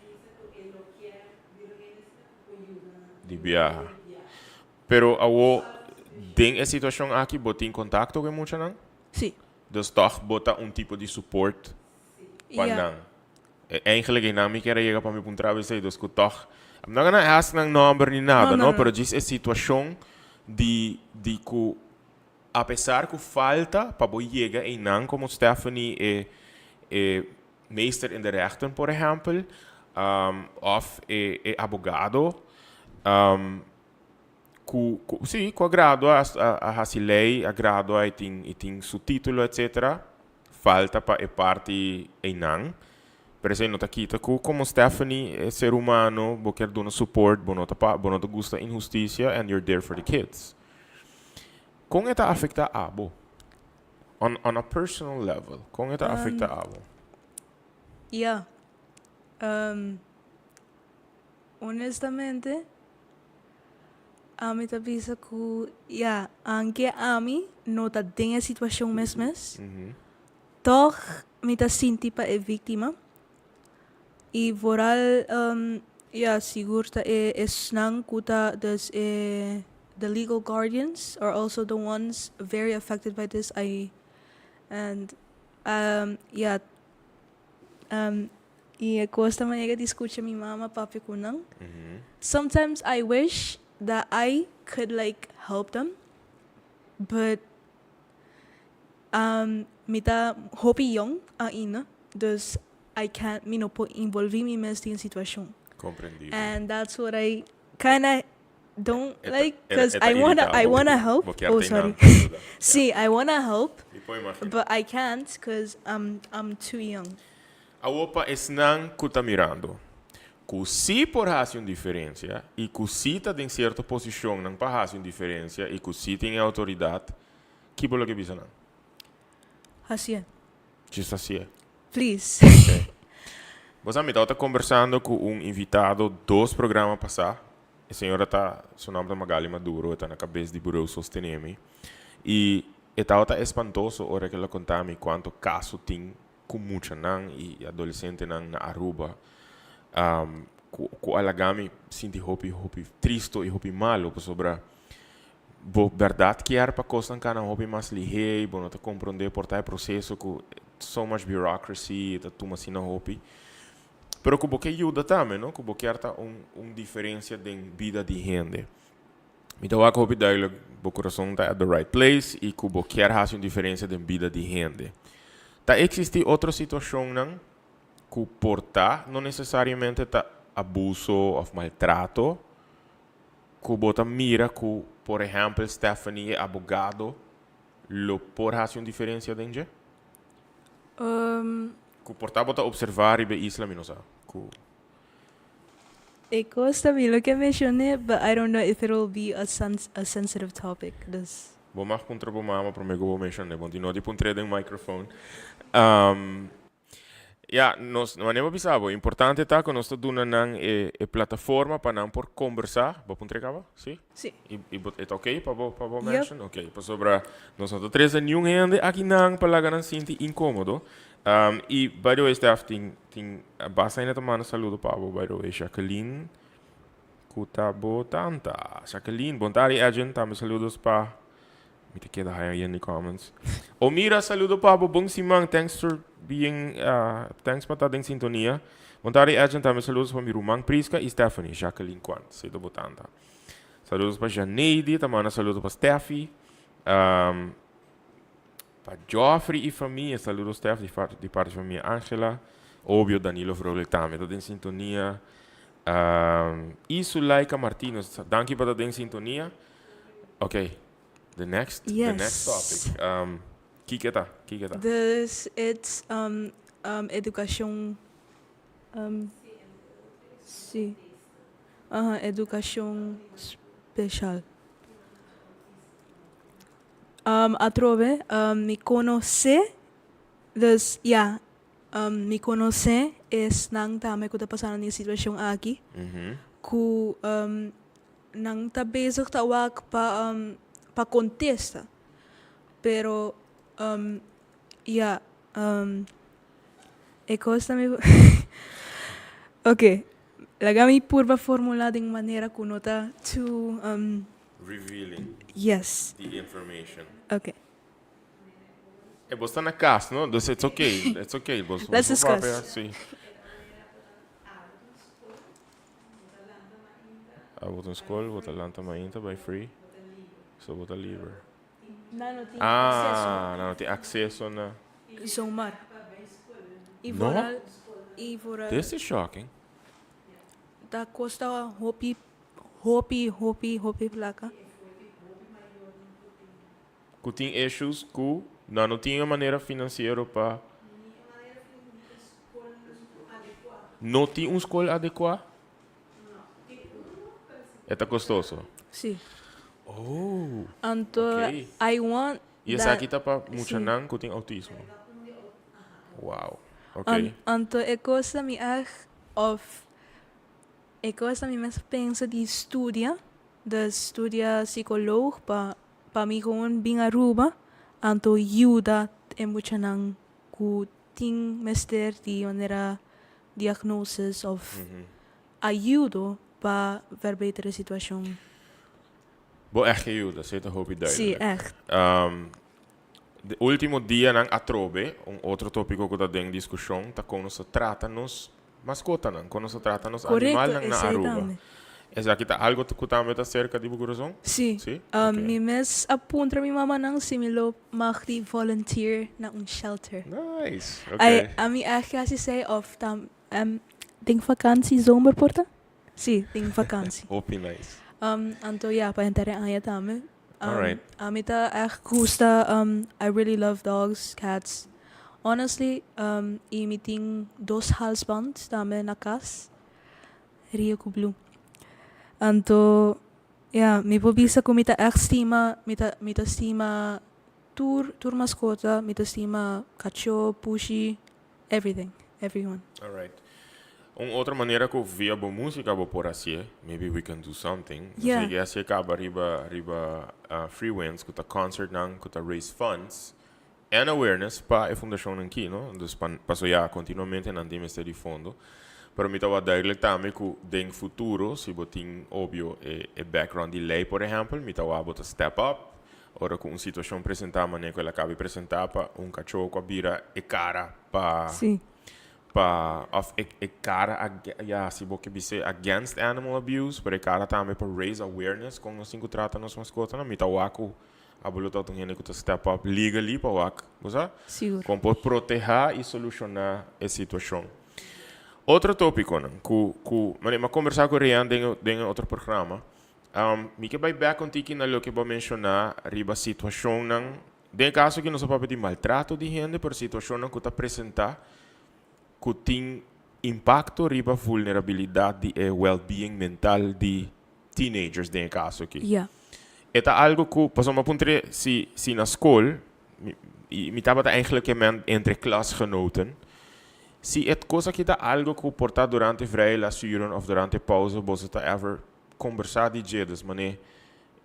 bisa cu e lo kier bira un hende asina cu por yuda nan. Di biaha. Pero awo, den e situacion aki bo tin contacto cu e muchanan? Si. Dus toch bo ta un tipo di support pa Ja. nan. E eigenlijk einan mi kier a yega pa mi puntra bo esei, dus ku toch I'm not gonna ask nan nomber ni nada, No, no, no, no. pero djis e situacion di cu a pesar cu falta pa bo yega einan como Stephanie e e meester in de rechten por ehempel, of e abogado cu cu si cu a gradua a haci ley a gradua y tin y tin su titulo etcetera falta pa e parti einan pero esey no ta kita cu como Stephanie e ser humano bo kier duna support bo no ta pa bo no ta gusta inhusticia and you're there for the kids con e ta afecta abo on on a personal level con e ta afecta abo? Ya Honestamente, ami ta bisa ku ya, anke ami no ta den e situashon mes mes, tòg mi ta sinti pa e víktima. I vooral, ya, sigur ta e esnan ku ta, dus e the legal guardians are also the ones very affected by this, I and ya. I e kos ta manera di skucha mi mama papia ku nan. Sometimes I wish that I could like help them, but mi ta hopi yong ainda, dus I can't, mi no por involvi mi mes den e situashon. Comprendibel. And that's what I kinda don't like, cause I wanna, I wanna help. Oh, sorry. Sí, I wanna help, but I can't cause I'm, I'm too young. Awor pa esnan ku ta mirando, ku sí por hasi un diferensia i ku sí ta den sierto posishonnan pa hasi un diferensia i ku sí tin e outoridat, ki bo lo ke bisa nan? Hasié. Djis hasié. Please. Ok. Bo sa mi tabata kombersando ku un invitado dos programa pasá. E señora ta, su nomber ta Magali Maduro, e ta na kabes di Bureu Sostenemi. I e tabata espantoso ora ku el a konta mi kuantu kaso tin ku muchanan i adolesentenan na Aruba ku ku a laga mi sinti hopi hopi tristo i hopi malu pasobra bo bèrdat kier pa kosnan kana hopi mas lihé i bo no ta komprondé por ta e proseso ku so much bureaucracy i ta tuma asina hopi pero ku bo ke yuda tambe no ku bo kier ta un un diferensia den bida di hende. Mi ta wak hopi duidelijk bo kurason ta at the right place i ku bo kier hasi un diferensia den bida di hende. Ta eksistí otro situashonnan ku por ta no nesesariamente ta abuso òf maltrato ku bo ta mira ku por ehèmpel Stephanie e abogado lo por hasi un diferensia den dje? Ku por ta bo ta opservá riba e isla mi no sa ku. E kos ta mi lo ke menshoné but I don't know if it will be a a sensitive topic dus. Bo mag puntra bo mama promé ku bo menshoné. Bon di no di puntr'é den microphone. Ya, nos manera bo bisa bo, importante ta ku nos ta duna nan e e plataforma pa nan por kombersá. Bo puntr'é kaba? Sí? Sí. I i bo e ta oké pa bo pa bo mention? Oké. Pasobra nos no ta trese niun hende akinan pa laga nan sinti inkómodo. I by the way Stef tin tin basta hende ta manda saludo pa bo by the way Jacqueline ku ta bo tanta Jacqueline bon tardi Edjean tambe saludos pa mi ta keda haya yen di comments Omira saludo pa bo bon siman thanks for being thanks pa ta den sintonia bon tardi Edjean tambe saludos pa mi ruman Prisca i Stephanie Jacqueline Kwan si ta bo tanta saludos pa Janeidy ta manda saludo pa Steffi. Pa Geoffrey y famia, saludo Stef di di parti famia Angela, obvio Danilo Vrolijk tambe ta den sintonia, y Sulaika Martinus, danki pa ta den sintonia. Ok, the next, the next topic, kiko ta, kiko ta? Dus it's educacion, si, aha, educacion special. Atrobe mi konosé, dus ya, mi konosé esnan tambe ku ta pasando den e situashon aki, ku nan ta bezig ta wak pa pa kontesta, pero ya, e kos ta mi oke, laga mi purba formulá den un manera ku no ta too. Revealing. Yes. The information. Okay. E bo sta na cas, no? Dus it's okay. It's okay. Bo, Let's bo discuss. papia, sí. Abo ta un skol, bo ta lanta mainta bai free, so bo ta liber. Nan no tin acceso. Ah, nan no tin acceso na. Zomaar. Y No? vooral, y vooral. This is shocking. Ta costa hopi, hopi, hopi, hopi placa. Cu tin issues cu nan no tin e manera financiero pa. No tin un scol adecua? E ta costoso? Si. Oh, Anto ok. I want Y that. esaki ta pa muchanan cu tin autismo? Wow, ok. Anto e cos ta mi echt of e cos ta mi mes pensa di studia, dus studia psicoloog pa pa mi gewoon bin Aruba anto yuda e muchanan cu tin mester di manera diagnosis of ayudo pa verbeter e situacion. Bo echt ke yuda, esey ta hopi duidelijk. Sí, echt. De ultimo dianan atrobe, un otro topico cu ta den discusion ta con nos ta trata nos mascotanan, con nos ta trata nos Correcto, animalnan na esey Aruba. tambe. Esaki ta algo cu tambe ta cerca di bo corazon? Sí. Sí? Um, Ok. Mi mes a puntra mi mamanan si mi lo mag di volunteer na un shelter. Nice, ok. Ai, ami echt casi sei of tam, um, den vakantie zomer por ta? Sí, den vakantie. Hopi nice. Um, anto ja, pa henter e aña tambe. Um, Alright. Ami ta echt gusta, um, I really love dogs, cats. Honestly, um, y mi tin dos halsband tambe na cas. Rio cu Blue. Anto, ja, mi por bisa cu mi ta echt stima, mi ta, mi ta stima tur, tur mascota, mi ta stima cacho, pushi, everything, everyone. Alright. Un otro manera cu via bo musica bo por hacié, maybe we can do something. Nos Yeah. yega e hacié caba riba, riba Freewinds cu ta concertnan cu ta raise funds and awareness pa e fundacionnan aki, no? Dus pa, paso ya continuamente nan tin mester di fondo. Pero mi ta wak duidelijk tambe cu den futuro, si bo tin obvio e, e background di ley por ehempel, mi ta wak bo ta step up ora cu un situacion presenta manera cu el a caba di presenta pa un cacho cu a bira e cara pa pa of e e cara ag ya si bo ke bis'é against animal abuse, pero e cara tambe pa raise awareness con nos tin cu trata nos mascotanan. Mi ta wak cu Abo lo ta un hende ku ta step up legally pa wak, bo sa? Sigur. Kon por protehá i solushoná e situashon. Otro tópikonan ku ku mane mi a kombersá ku Rian den den e otro programa, mi ke bai bèk un tiki na loke bo a menshoná riba situashonnan, den e kaso aki nos a papia di maltrato di hende, pero situashonnan ku ta presentá ku tin impakto riba vulnerabilidat di e wèlbeing mental di teenagers den e kaso aki. Ja. E ta algo ku, pasobra mi a puntr'é si si na skol, mi i mi tabata eigenlijk e men entre klasgenoten, si e kos aki ta algo ku por ta durante vrije lesuren of durante pauze boso ta ever kombersá di dje, dus manera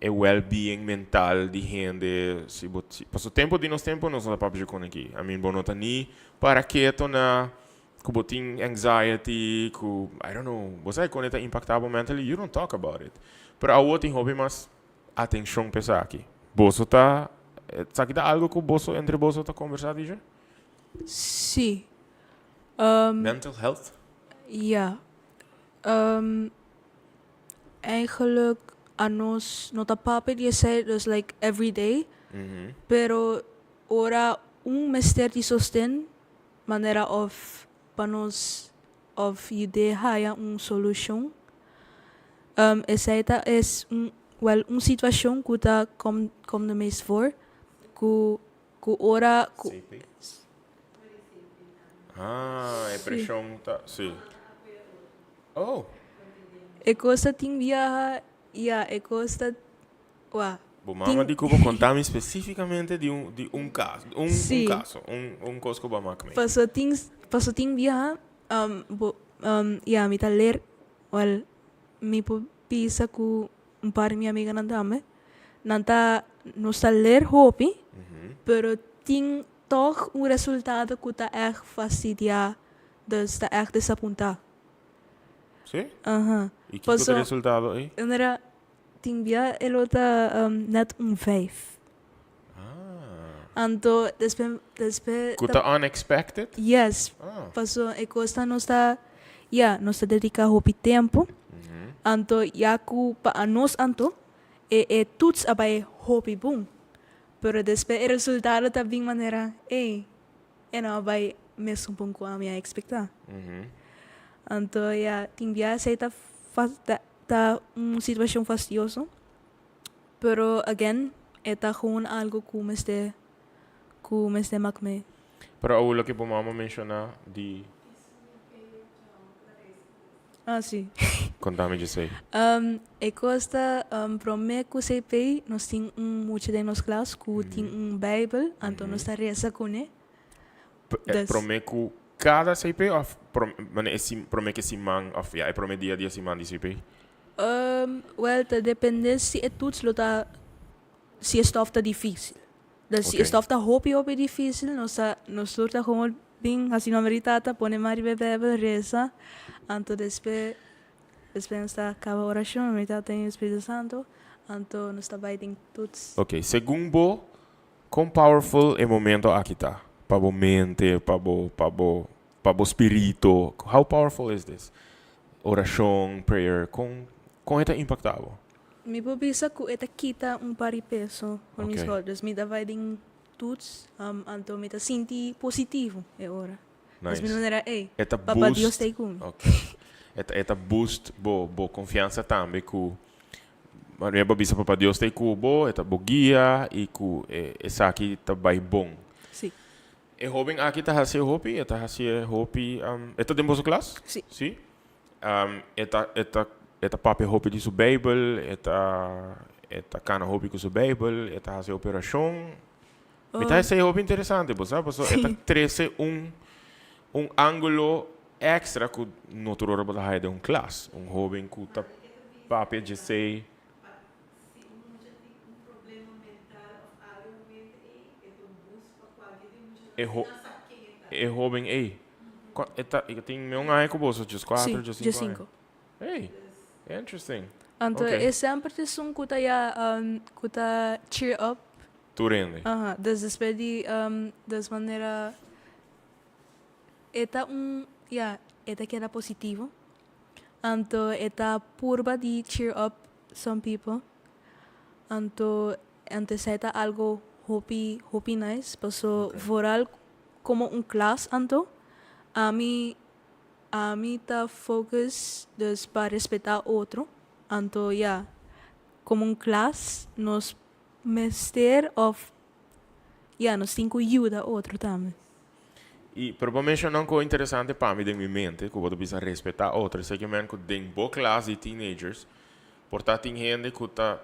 e well-being mental di hende, si bo si pasobra tempu di nos tempu nos no ta papia dje kon aki, I mean bo no ta ni para keto na Ku bo tin anxiety, ku I don't know, bo sa kon e ta impacta bo mentally, you don't talk about it. Pero awo tin hopi mas atencion pa esaki. Boso ta, esaki ta algo ku boso entre boso ta conversa di dje? Sí. Mental health? Ja. Eigenlijk anos no ta papia di esei, dus like every day, pero ora un mester di sosten, Manera of pa nos of yud'é haya un solushon. Esei ta es un wel un situashon ku ta kom kom de meest voor ku ku ora ku. CP? Ah, e preshon ta, si. Oh. E kos ta tin biaha, ya, e kos ta Wa. Bo mama di ku bo konta mi spesífikamente di un di un kaso, un un kaso, un un kos ku bo a mak mi. Paso tin paso tin biaha bo ya mi ta leer wèl mi por bisa ku un par di mi amiganan tambe nan ta nos ta leer hopi pero tin tòg un resultado ku ta ègt fastidiá dus ta ègt desapuntá. Sí? Aha. I kiko ta e resultado ei? Manera Tin bia e lo ta net un vijf. Ah. Anto despe despe Ku ta unexpected? Yes. Ah. Paso e kos ta nos ta ya nos ta dedica hopi tempo. Anto ya ku pa anos anto e e toets a bai hopi bon. Pero despues e resultado ta bin manera, ey, e no a bai mesun bon ku ami a ekspektá. Anto ya tin bia esei ta ta un situashon fastioso, pero again e ta gewoon algo ku mester ku mester mak mee. Pero awor loke bo mama menshoná di. Ah, si. Contame djesei. E cos ta, prome cu CP nos tin un mucha den nos klas cu tin un Bijbel, anto nos ta reza cune. Dus. Prome cu cada CP of mane e prome cu e siman of ya e prome dia di e siman di CP? Wel ta depende si e toets lo ta, si e stof ta dificil. Dus si e stof ta hopi hopi dificil nos ta nos tur ta gewoon bin haci nomber di tata pone man riba e bijbel reza anto despues despues nos ta caba oracion nomber di tata y spiritu santo anto nos ta bay den toets. Ok, segun bo con powerful e momento aki ta pa bo mente pa bo pa bo pa bo spirito how powerful is this oracion prayer con con e ta impacta bo? Mi por bisa ku e ta kita un par di peso for mi skol. Dus mi ta bai den toets, anto mi ta sinti positivo e ora. Dus mi ta manera, ey, Papa Dios ta ei ku mi. E ta boost bo bo konfiansa tambe ku manera bo bisa Papa Dios ta ei ku bo, e ta bo guia i ku esaki ta bai bon. Si. E hoben aki ta hasi e hopi, e ta hasi e hopi, e ta den boso klas? Si. Si? E ta e ta e ta papia hopi di su Bijbel, e ta e ta kana hopi ku su Bijbel, e ta hasi operashon. Mi ta esei hopi interesante, bo sa, pasobra e ta trese un un ángulo èkstra ku no tur ora bo ta haya den un klas. Un hóben ku ta papia djesei. Si un mucha tin un problema mental òf algu un mente ei, e ta un boost pa kualke di muchanan E sin ho nan sa ken e ta. e hóben ei. Kua e ta e tin meun aña ku boso, djes kuater, Sí, djes djes sinku aña? sinku. Hey, interesting. Anto Ok. e semper ta esun ku ta ya ku ta cheer up. Tur hende. Aha, dus despues di des manera e ta un ya e ta keda positivo. Anto e ta purba di cheer up some people. Anto anto esei ta algo hopi hopi nice paso vooral Como un klas anto, ami ami ta focus dus pa respeta otro, anto ya, como un klas nos mester of ya nos tin cu yuda otro tambe. Y pero bo menciona un cosa interesante pa mi den mi mente, cu bo ta bisa respeta otro, esaki ke men cu den bo klas di teenagers por ta tin hende cu ta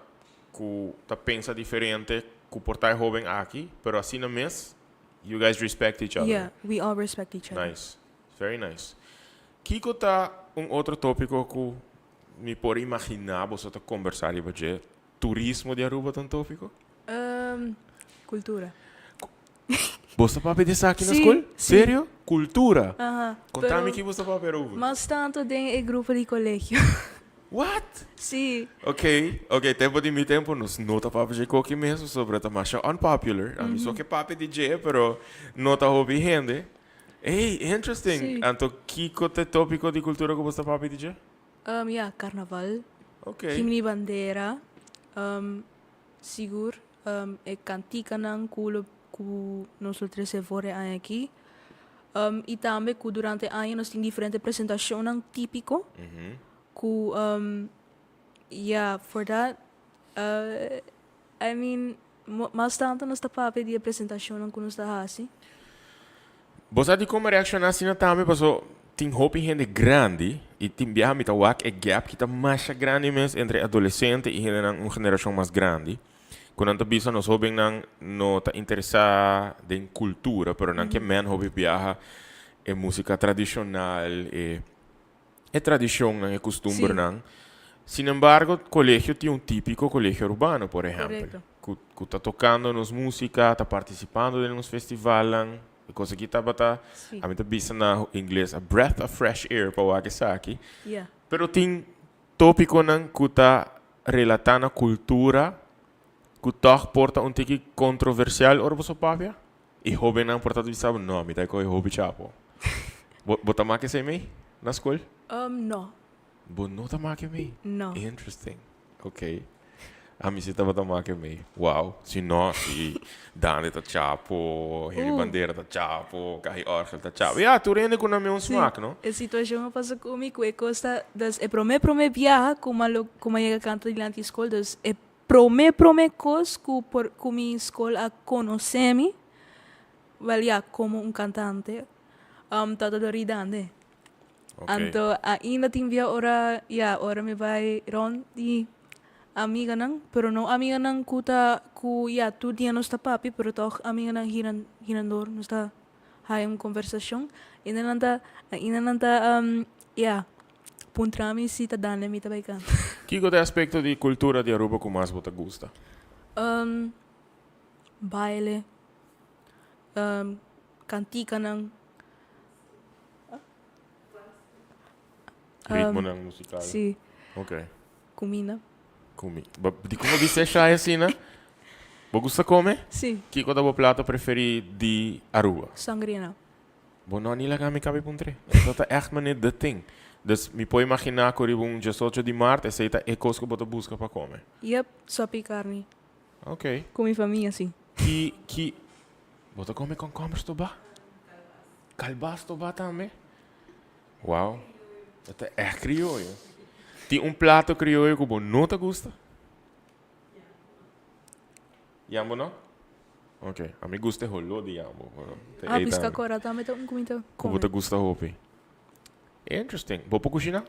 cu ta pensa diferente cu por ta e hoben aki, pero asina mes You guys respect each other? Yeah, we all respect each other. Nice. Very nice. Kiko ta un otro tópiko ku mi por imaginá boso ta kombersá riba dje? Turismo di Aruba ta un tópiko? Kultura. Boso ta papia di esaki na Sí, skol? sí. Serio? Kultura? Aha. Konta mi Pero ki boso ta papia erover. mas tantu den e grupo di kolegio. What? Sí. Ok, ok, tempo di mi tempo nos no ta papia dje koki mes pasobra ta masha unpopular. Ami so ke papia di dje, pero no ta hopi hende. Ey, interesting. Sí. Anto kiko ta e topiko di kultura ku bos ta papia di dje? Ya, karnaval. Ok. Himno di bandera. Sigur e kantikanan ku lo ku nos lo trese for e aña aki. I tambe ku durante e aña nos tin diferente presentashonnan típiko ku ya for dat I mean mas tantu nos ta papia di e presentashonnan ku nos ta hasi. Bo sa di kon mi reakshoná asina tambe? Paso tin hopi hende grandi i tin biaha mi ta wak e gap ki ta masha grandi mes entre adolesente i hendenan un generashon mas grandi. Ku nan ta bisa nos hóbennan no ta interesá den kultura, pero nan ke men hopi biaha e músika tradishonal, e e tradishonnan, e kustumbernan. Sin embargo, kolegio tin un típiko kolegio arubano, por ehèmpel, ku ku ta tokando nos músika, ta partisipando den nos festivalnan. E kos aki tabata, ami ta bisa na ingles, a breath of fresh air pa wak esaki. Pero tin Tópikonan ku ta relatá na kultura ku tòg por ta un tiki kontroversial ora boso papia? I hóbennan por ta bisa bo, No, mi ta kohe hopi chapo. Bo, bo ta make esei mei na skol? No. Bo no ta make mee? No. Interesting. Ok. Ami si tabata make mee. Wow. Si no, si Dande ta chapo, Henry Bandera ta chapo, Cahi Orgel ta chapo. Ya, tur hende ku nan meun smaak, no? E situacion a pasa ku mi ku e kos ta, dus e prome prome biaha ku mi a lo ku mi a yega kanta dilanti skol, dus e prome prome kos ku por ku mi skol a konosé mi, wèl ya, komo un kantante, tabata dor di Dande. Anto ainda tin bia ora, ya, ora mi bai rond di amiganan, pero no amiganan ku ta, ku ya, tur dia nos ta papia, pero tòg amiganan hiran, hirandor nos ta haya un konversashon. Ainda nan ta, ainda nan ta, ya, puntra mi si ta dande mi ta bai kanta. Kiko ta e aspekto di kultura di Aruba ku mas bo ta gusta? Baile, kantikanan. Ritmonan musical. Sí. Ok. Cuminda. Cumi. Ba, di como bisa shy asina? Bo gusta come? Sí. Kiko ta bo plato preferi di Aruba? Sangrena. Bo no ni laga mi cabe puntre. Eso ta echt mane the thing. Dus mi por imagina cu riba un diesocho di maart esey ta e cos cu bo ta busca pa come. Yep, sopi carni. Ok. Cu mi famia, sí. Ki, ki, bo ta come concomber stoba? Kalbas toba tambe? Wow, e ta ègt krioyo. Tin un plato krioyo ku bo no ta gusta? Yambo no? Ok, ami gusta e holó di yambo. Ah, pisca kora tambe ta un ku mi ta Ku bo kome. ta gusta hopi. Interesting. Bo por kushiná?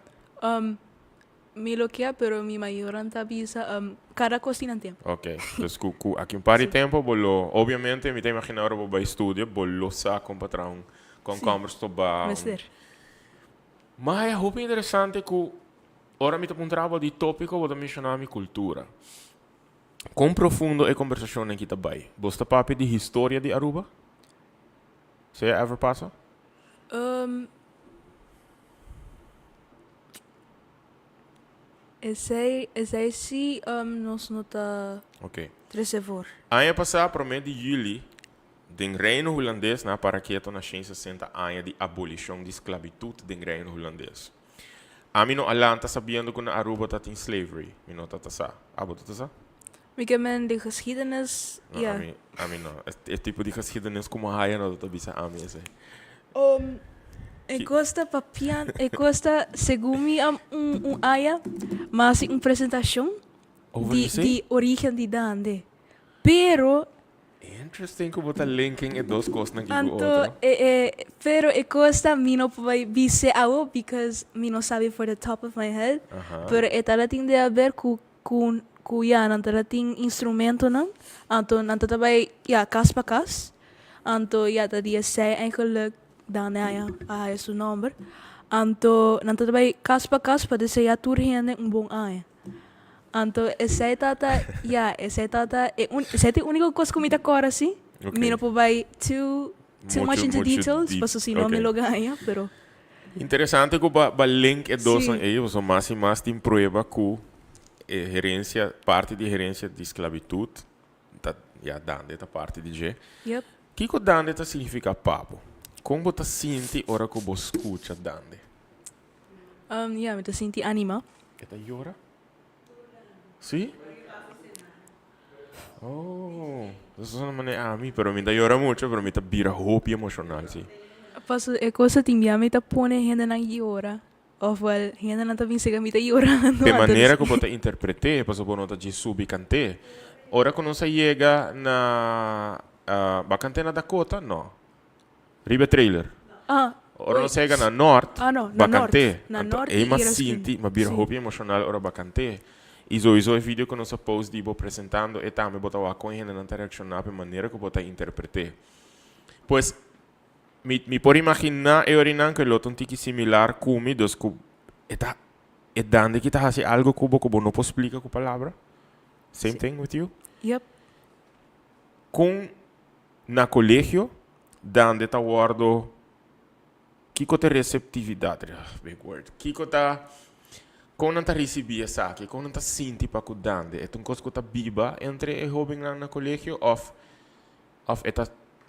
Mi lo kia, pero mi mayornan ta bisa cada cos tin nan tempo. Ok, dus cu cu aki un par di tempo bo lo, obviamente mi ta imagina ora bo bay studio bo lo sa con pa traha un concomber stoba. Mester. Ma e hopi interesante cu ora mi ta puntra bo di topico bo ta menciona mi cultura. Con profundo e conversacionnan aki ta bay? Bo sta papia di historia di Aruba? Esey a ever pasa? Esei, esei sí nos no ta Ok. trese voor. Aña pasá, promé di yüli, den Reino Hulandes nan a para keto na 160 aña di abolishon di sklabitut den Reino Hulandes. Ami no a lanta sabiendo ku na Aruba ta tin slavery. Mi no ta ta sa. Abo ta ta sa? Mi ke men di geschiedenis, No, ya. ami, ami no. E tipo di geschiedenis ku mi haya no ta ta bisa ami esei. E kos ta papian, e kos ta segun mi un un aya, mi a hasi un presentashon Over di esei? di origen di Dande. Pero Interesting ku bo ta linking e dos kosnan aki ku Anto otro. e e pero e kos ta mi no por bai bis'é awo because mi no sabi for the top of my head, pero e tabatin di haber ku ku ku ya nan tabatin instrumentonan, anto nan ta bai ya kas pa kas, anto ya ta di esei eigenlijk Dane a haya su nomber, anto nan ta bai kas pa kas pa deseá tur hende un bon aña. Anto esei tata, ya, esei tata e un, esei ta e úniko kos ku mi ta kòrda si. Ok. Mi no por bai too, too much Mucho, into mucho details, deep. paso si no mi Ok. lo gaña, pero. Interesante ku ba ba link e dosnan Sí. ei, pasobra mas i mas tin prueba ku e herensia, parti di herensia di sklabitut ta, ya, dande ta parti di dje. Yep. Kiko dande ta signifiká pa bo? Kon bo ta sinti ora ku bo skucha dande? Ya, mi ta sinti anima. E ta yora? Sí? Oh, eso ta manera ami, pero mi ta yora mucho, pero mi ta bira hopi emocional, sí. Paso e cosa tin bia mi ta pone hendenan yora, ofwel hendenan ta bisa cu mi ta yorando. P'e manera cu bo ta interpret'é, pasobra bo no ta djis subi cant'é. Ora cu nos a yega na, bo a cant'é na Dakota? No. Riba e trailer. Ah, Ora oei. nos yega na Nort, Ah, no, na Nort. bakant'é. Na Anto Nort ei i m'a Iraskina. sinti, m'a bira Sí. hopi emoshonal ora bakant'é. I souiso e video ku nos a post di bo presentando e tambe bo ta wak kon e hendenan ta reakshoná pa e manera ku bo ta interpret'é. Pues, mi mi por imaginá e orinan ku e lo ta un tiki similar ku mi, dus ku e ta e dande ki ta hasi algo ku bo ku bo no por splika ku palabra. Same Sí. thing with you? Yep. Kon Na colegio, dande ta wordo, kico ta receptividad, big word, kico ta, con nan ta ricibi esaki, con nan ta sinti pa cu dande? E ta un cos cu ta biba entre e hobennan na colegio of, of e ta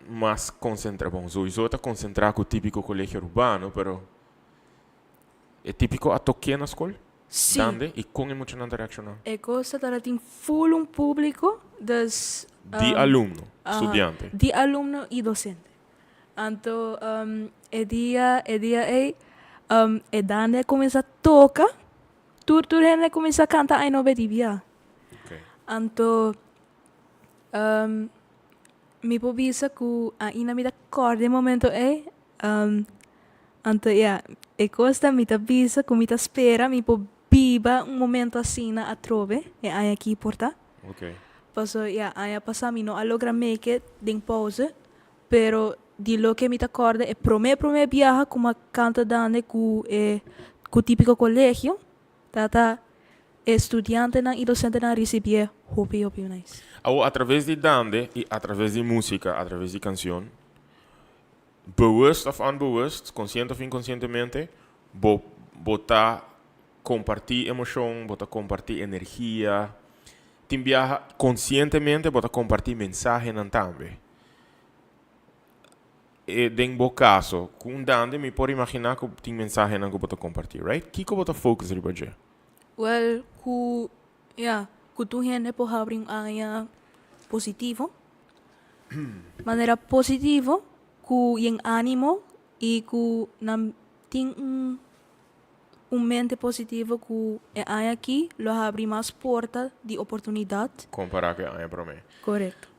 mas concentra, bon, souiso ta concentra cu tipico colegio Arubano, pero. E típiko a tok'é na skol? Sí. Dande? I kon e muchanan ta reakshoná? E kos ta tabatin full un públiko, dus. Di alumno, studiante. Di alumno i dosente. Anto e dia, e dia ei, e dande a kuminsá toka, tur tur hende a kuminsá kanta Ai No Beti Bia. Anto mi por bisa ku ainda mi ta kòrda e momento ei, Anto ya, e kos ta mi ta bisa ku mi ta spera mi por biba un momento asina atrobe e aña aki por ta. Paso ya, aña pasá mi no a logra make it den pauze, pero di loke mi ta kòrda e promé promé biaha ku mi a kanta dande ku e ku Típiko Kolegio ta ta e studiantenan i dosentenan a risibié hopi hopi nice. Awor atraves di dande i atraves di músika, atraves di kansion, Bewust of unbewust, konsiente of inkonsientemente, bo bo ta kompartí emoshon, bo ta kompartí energia. Tin biaha konsientemente bo ta kompartí mensahenan tambe. E den bo kaso, ku un dande mi por imaginá ku tin mensahenan ku bo ta kompartí, right? Kiko bo ta focus riba dje? Wèl, ku ya, ku tur hende por habri un aña positivo. Manera positivo ku yen animo i ku nan tin un un mente positivo ku e aña aki lo habri mas porta di oportunidat. Kompará ku e aña promé. Korekto.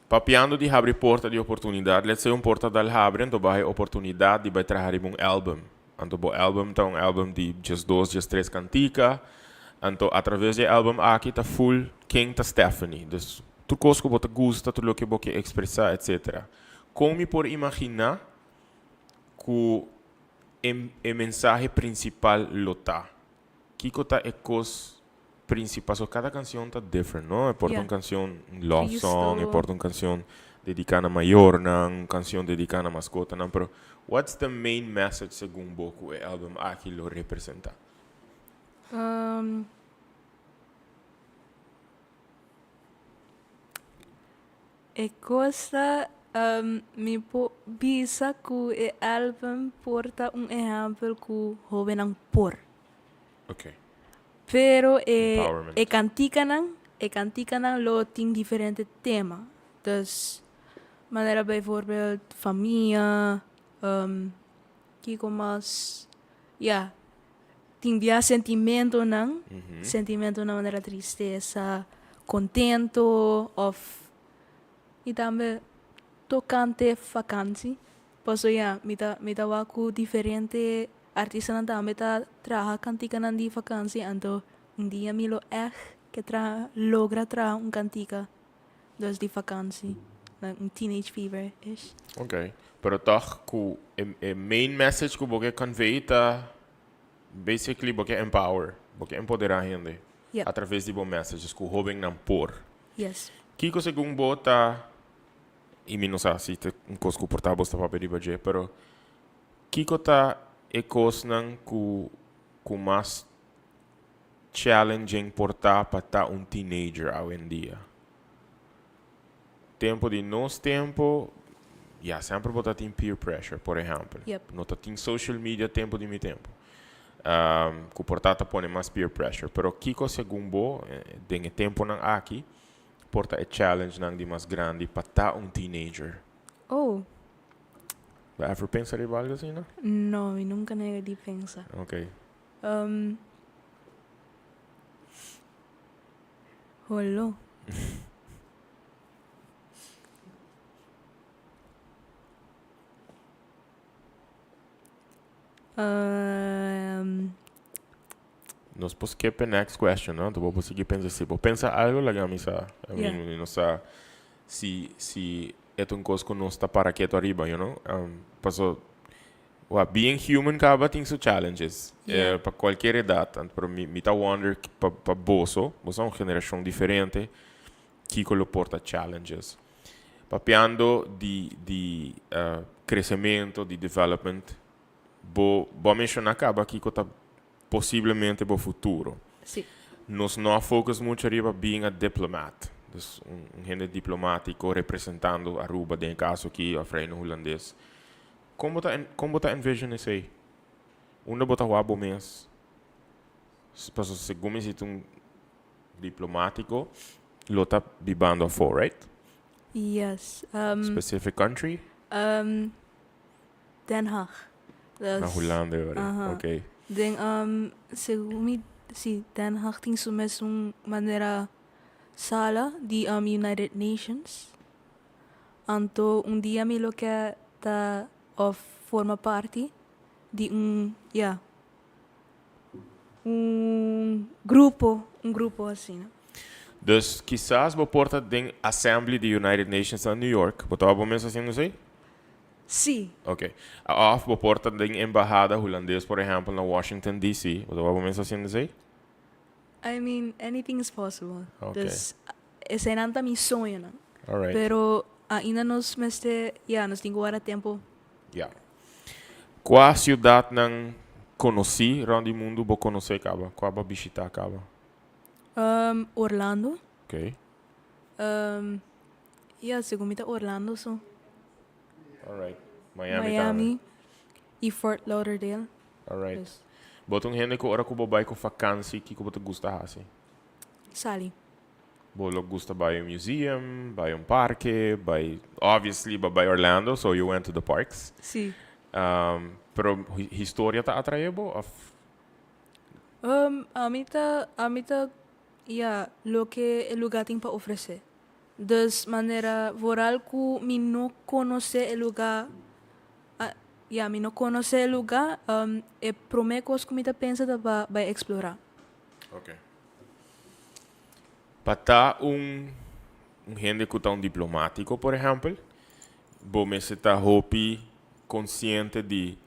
Papiando di habri porta di oportunidat, let's say un porta dal habri anto bo a haña oportunidat di bai traha riba un album. Anto bo album ta un album di diesdos, diestres kantika. Anto atraves di e album aki ta full ken ta Stephanie. Dus tur kos ku bo ta gusta, tur loke bo ke ekspresá etsetera. Kon mi por imaginá ku e e mensahe prinsipal lo ta? Kiko ta e kos prinsipal? So kada kansion ta different, no? E por ta un kansion, un love song, e por ta un kansion dediká na mayornan, un kansion dediká na maskotanan, pero what's the main message segun bo ku e album aki lo representá? E kos ta mi por bisa ku e album por ta un ehèmpel ku hóbennan por. Ok. Pero e Empowerment. e kantikanan, e kantikanan lo tin diferente tema. Dus manera bijvoorbeeld famia, kiko mas, ya, tin bia sentimentonan, sentimentonan manera tristesa, kontento òf i tambe tokante fakansi. Paso ya, mi ta mi ta wak ku diferente artistanan tambe ta traha kantikanan di fakansi, anto un dia mi lo ègt ke traha logra traha un kantika dus di fakansi, like un teenage fever ish. Ok, pero tòg ku e e main message ku bo ke convey ta basically bo ke empower, bo ke empoderá hende Yep. a traves di bo messages ku hóbennan por. Yes. Kiko segun bo ta I mi no sa si ta un kos ku por ta bo sta papia riba dje, pero kiko ta e kosnan ku ku mas challenging por ta pa ta un teenager awendia? Tempu di nos tempu, ya, semper bo ta tin peer pressure, por ehèmpel. Yep. No ta tin social media tempu di mi tempu, ku por ta ta pone mas peer pressure. Pero kiko segun bo den e tempunan aki Por ta e challengenan di mas grandi pa ta un teenager? Oh. Bo ever pensa riba algo asina? No, mi nunca nega di pensa. Ok. Um, holo. Um, Nos por skip e next question, no? Anto bo por sigui pensa. Si bo pensa algo, laga mi sa. I mean, Yeah. mi no sa si, si e ta un kos ku nos ta para ketu ariba, you know? Um, paso, wa, being human kaba tin su challenges. Yeah. Eh, pa kualkier edat. Anto, pero mi, mi ta wonder pa, pa boso, boso ta un generashon diferente, kiko lo por ta challenges. Papiando di, di eh, kresementu, di development, bo, bo a menshoná kaba kiko ta posiblemente bo futuro. Sí. Nos no a focus mucho riba being a diplomat. Dus un, un hende diplomatico representando Aruba den e caso aki of Reino Hulandes. Con bo ta, con bo ta envision esey? Unda bo ta wak bo mes? Pasobra segun mi si ta un diplomatico lo ta bibando afo, right? Yes. Specific country? Den Haag. Na Hulanda e ora. Ok. Den segun mi si Den Haag tin su mesun manera sala di United Nations. Anto un dia mi lo ke ta of forma parti di un ya un grupo un grupo asina. Dus kisas bo por ta den Assembly di United Nations na New York. Bo tabata bo mes haciendo esey? Sí. Ok. Of bo por ta den embahada Hulandes por ehempel na Washington DC. Bo tabata bo mes haciendo esey? I mean, anything is possible. Ok. Dus eseinan ta mi soñonan. Alright. Pero ainda nos mester, ya, nos tin ku wara tempo. Ya. Kua siudatnan konosí rònt di mundu bo konosé kaba? Kua bo a bishitá kaba? Orlando. Ok. Ya, segun mi ta Orlando so. Alright. Miami tambe. Miami i Fort Lauderdale. Alright. Dus. Bo ta un hende ku ora ku bo bai ku fakansi kiko bo ta gusta hasi? Sali. Bo lo gusta bai un museum, bai un parke, bai, obviously bo bai Orlando, so you went to the parks. Si. Pero historia ta atrae bo of? Ami ta, ami ta, ya, loke e luga tin pa ofrece. Dus manera vooral ku mi no konosé e lugá, ya, mi no konosé e lugá, e promé kos ku mi ta pensa ta pa bai eksplorá. Ok. Pa ta un un hende ku ta un diplomátiko, por ehèmpel, bo mester ta hopi konsiente di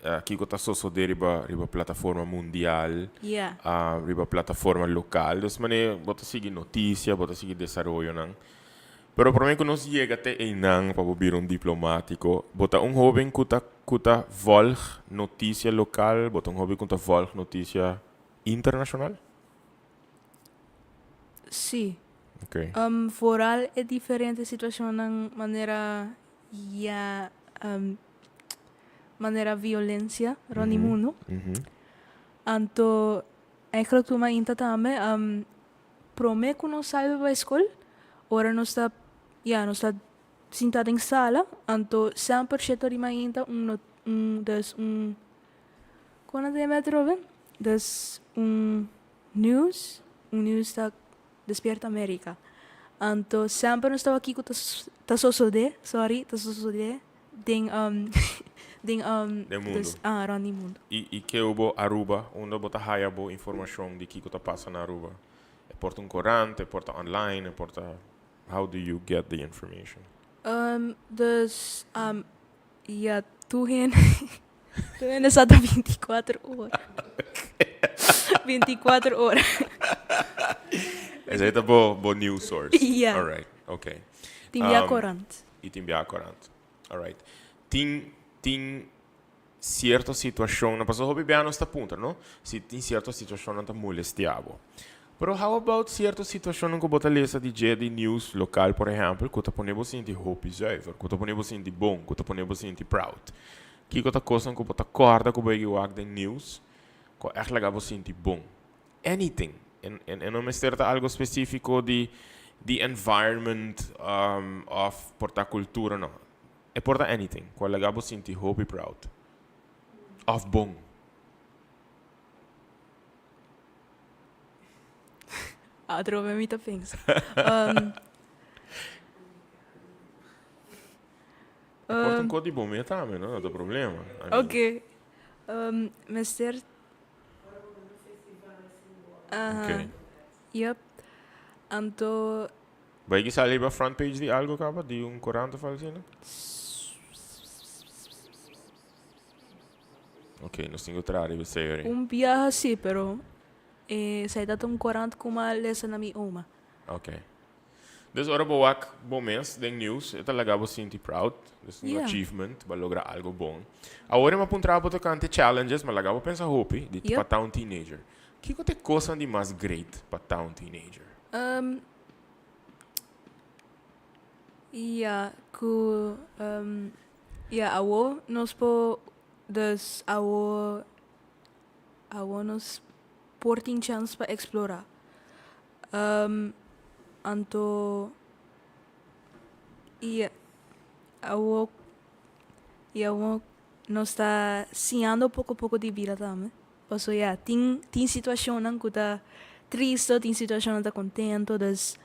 Kiko ta sosodé riba riba plataforma mundial, Yeah. riba plataforma lokal. Dus manera bo ta sigui notisia, bo ta sigui desaroyonan. Pero promé ku nos yega te einan pa bo bira un diplomátiko, bo ta un hóben ku ta ku ta vòlg notisia lokal, bo ta un hóben ku ta vòlg notisia internashonal? Sí. Oké. Vooral e diferente situashonnan manera ya manera violencia rond di mundo. Anto eigenlijk tur mainta tambe prome cu nos sali pa bay school ora nos ta ya nos ta sinta den sala anto semper shete di mainta un un dus un con nan ta yama atrobe dus un news un news ta Despierta America. Anto semper nos tabatin kiko ta ta sosode, sorry, ta sosode den den Den mundu. dus ah rond di mundu. I i keu bo Aruba, unda bo ta haya bo informashon di kiko ta pasa na Aruba? E por ta un korant, e por ta online, e por ta how do you get the information? Dus ya tur hende tur hende sa ta binticuater ora binticuater ora. Esei ta bo bo news source? Ya. Alright, okay. Tin bia korant. I tin bia korant. Alright. Tin tin cierto situacionnan, pasobra hopi bia nos ta puntra, no? Si tin cierto situacionnan ta molestia bo. Pero how about cierto situacionnan cu bo ta lesa di dje di news local, por ehempel, cu ta pone bo sinti hopi zuiver, cu ta pone bo sinti bon, cu ta pone bo sinti proud? Kico ta cosnan cu bo ta corda cu bo a wak den news cu a echt laga bo sinti bon? Anything. En en no mester ta algo specifico di di environment of por ta cultura, no. E por ta anything cu a laga bo sinti hopi proud of bon. Atrobe mi ta pensa. E por ta un cos di bo mes tambe, no? No ta problema. I mean. Ok. Mester. Ok. Yep. Anto. Bai ki sali riba front page di algo kaba? Di un korant of algo asina? Ok, nos tin ku traha riba esei ori. Un biaha si, pero esei ta un korant ku mi a lesa na mi oma. Ok. Dus ora bo wak bo mes den news, e ta laga bo sinti proud. Dus un achievement, bo a logra algo bon. Awor mi a puntra bo tokante challenges, mi a laga bo pensa hopi di pa ta un teenager. Kiko ta e kosnan di mas great pa ta un teenager? Ya, ku ya awo nos por, dus awo. Awor nos por tin chèns pa eksplorá. Anto i awor i awor nos ta siñando poko poko di bida tambe. Pasobra ya tin tin situashonnan ku ta tristu, tin situashonnan ta kontento, dus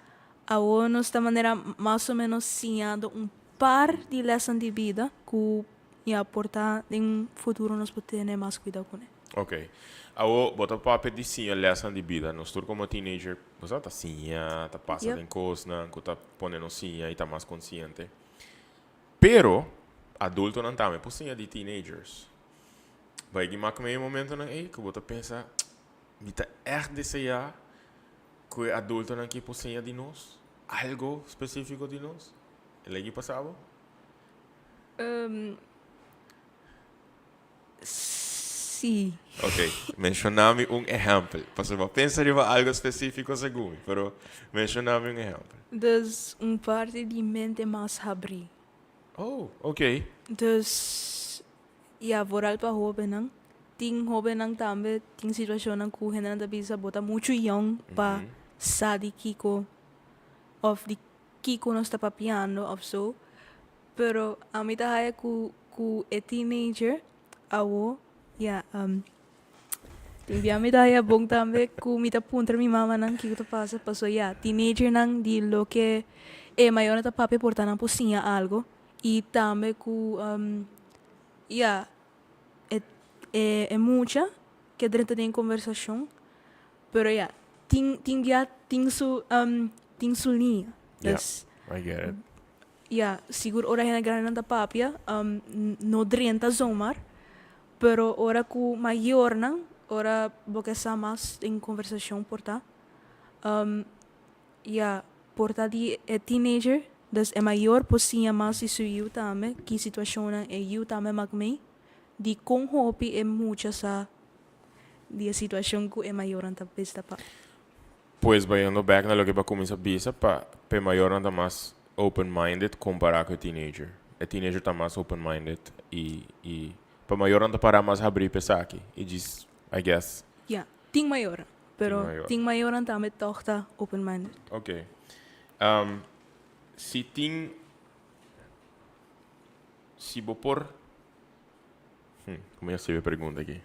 awor nos ta manera mas o ménos siñando un par di lèsnan di bida ku ya por ta den futuro nos por tene mas kuidou kuné. Ok. Awor bo ta papia di siña lèsnan di bida. Nos tur komo teenager bo sa ta siña, ta pasa den kosnan ku ta pone nos siña i ta mas konsiente. Pero adultonan tambe por siña di teenagers. Bai di mak mei momentonan ei ku bo ta pensa, Mi ta ègt deseá ku e adultonan aki por siña di nos algo spesífiko di nos. E lei pasa bo? Sí. Ok, menshoná mi un ehèmpel. Pasobra bo a pensa riba algo spesífiko segun mi, pero menshoná mi un ehèmpel. Dus un parti di mente mas habrí. Oh, ok. Dus Ya, vooral pa hobennan. Tin hobennan tambe tin situacionnan cu hendenan ta bisa bo ta mucho yong pa sa di kico of di kico nos ta papiando of so. Pero ami ta haya cu cu e teenager awo ya tin bia mi ta haya bon tambe cu mi ta puntra mi mamanan kico ta pasa paso ya teenagernan di loke e mayornan ta papia por ta nan por siña algo. Y tambe cu ya e e mucha ke drenta den conversacion pero ya tin tin bia tin su tin su liña dus I get it. Ya sigur ora hende grandenan ta papia no drenta zomaar pero ora cu mayornan ora bo ke sa mas den conversacion por ta Ya, por ta di e teenager, dus e mayor por siña mas di su yiu tambe ki situacionnan e yiu tambe mak mei, di con hopi e mucha sa di e situacion cu e mayornan ta bista pa. Pues bayendo bek na loke bo a cuminsa bisa, pa p'e mayornan ta mas open minded compara cu e teenager. E teenager ta mas open minded y y pa mayornan ta para mas habri p'esaki y djis, I guess. Ya, tin mayornan. Pero tin mayornan tambe tog ta open minded. Ok. Si tin, si bo por, hm, como yo hasi e pregunta aki?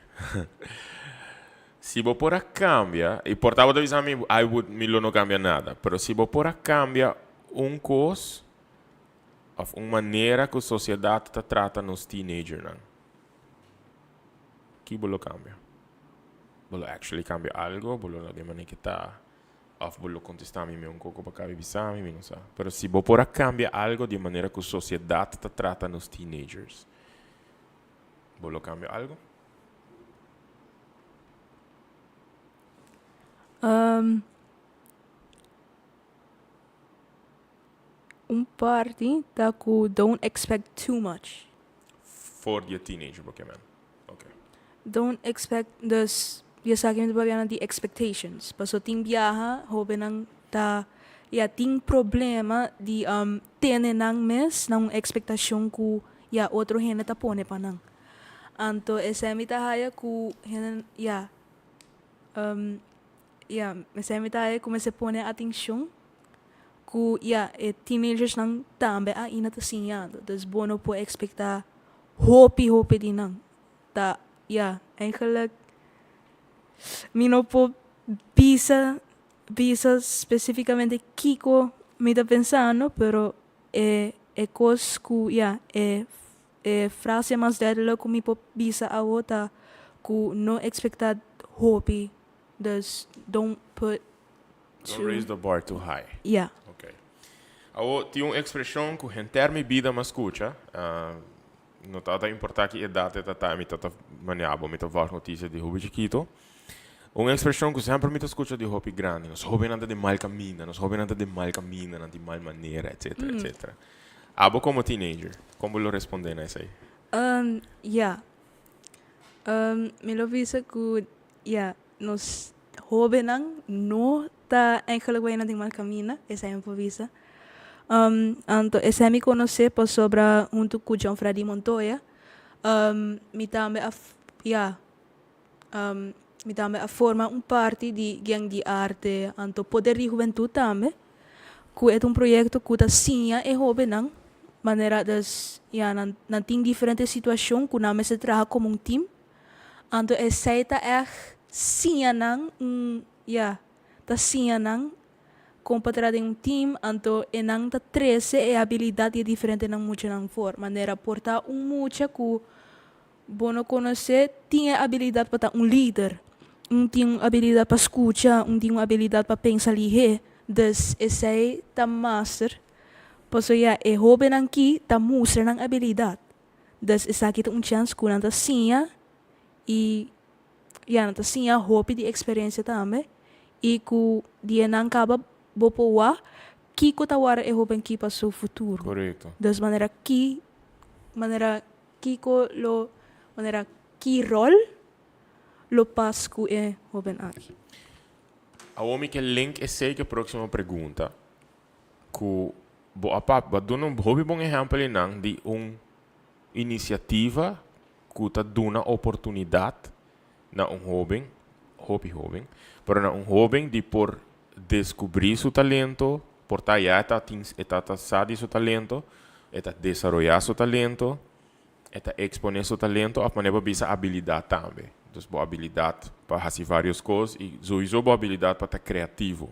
Si bo por a cambia, y por ta bo ta bisa mi, I would, mi lo no cambia nada, pero si bo por a cambia un cos of un manera cu sociedad ta trata nos teenagernan, ki bo lo cambia? Bo lo actually cambia algo, bo lo laga e manera ke ta, of bo lo contesta mi un coco pa cabe bisa mi, mi no sa. Pero si bo por a cambia algo di e manera cu sociedad ta trata nos teenagers, bo lo cambia algo? Un parti ta cu don't expect too much. For di e teenager bo ke men. Ok. Don't expect, dus di esaki mi ta papia na di expectations. Paso tin biaha hobennan ta ya tin problema di tene nan mes na un expectacion cu ya otro hende ta pone pa nan. Anto esei mi ta haya cu hende ya ya esei mi ta haya cu mester pone atencion cu ya e teenagersnan tambe ainda ta siñando. Dus bo no por expecta Hopi hopi di nan ta ya eigenlijk mi no por bisa bisa specificamente kiko mi ta pensando pero e e kos ku ya e e frase mas duidelijk ku mi por bisa awo ta ku no expecta hopi dus don't put Don't raise the bar too high. Ya. Ok. Awo tin un expresion cu henter mi bida m'a scucha, no tabata importa ki edad e ta ta, mi tata manea bo, mi ta volg noticia di hopi chikito. Un expresion cu semper mi ta scucha di hopi grandi, nos hobennan ta den mal caminda, nos hobennan ta den mal caminda, nan tin mal manera, etcetera, etcetera. Abo como teenager, con bo lo responde na esey? Ya. Mi lo bisa cu ya, nos Hóbennan no ta eigenlijk bai na den mal kaminda, esei mi por bisa. Anto esei mi konosé pasobra huntu ku John Freddy Montoya mi tambe a ya. Mi tambe a forma un parti di Gang di Arte, anto Poder di Hubentud tambe, ku e ta un proyekto ku ta siña e hóbennan manera dus ya nan nan tin diferente situashon ku nan mester traha komo un tim. Anto esei ta ègt siña nan un ya ta siña nan kon pa traha den un tim, anto e nan ta trese e abilidat di e diferentenan muchanan for. Manera por ta un mucha ku Bo no konosé tin e abilidat pa ta un lider, un tin un abilidat pa skucha, un tin un abilidat pa pensa lihé. Dus esei ta master, pasobra ya e hóbennan ki ta mustra nan abilidat. Dus esaki ta un chèns ku nan ta siña i ya nan ta siña hopi di eksperensia tambe i ku di e nan kaba bo por wak kiko ta wara e hóben ki pa su futuro. Korekto. Dus manera ki manera Kiko lo manera ki rol lo pas ku e hoben aki? Awor mi ke link esei ku e próksimo pregunta ku bo a papia. Bo a duna un hopi bon ehèmpel einan di un inisiativa ku ta duna oportunidat na un hoben, hopi hoben, pero na un hoben di por deskubrí su talento, por ta ya e ta tin e ta ta sa di su talento, e ta desaroyá su talento, e ta eksponé su talento òf manera bo bisa abilidat tambe. Dus bo abilidat pa hasi vários kos i souiso bo abilidat pa ta kreativo.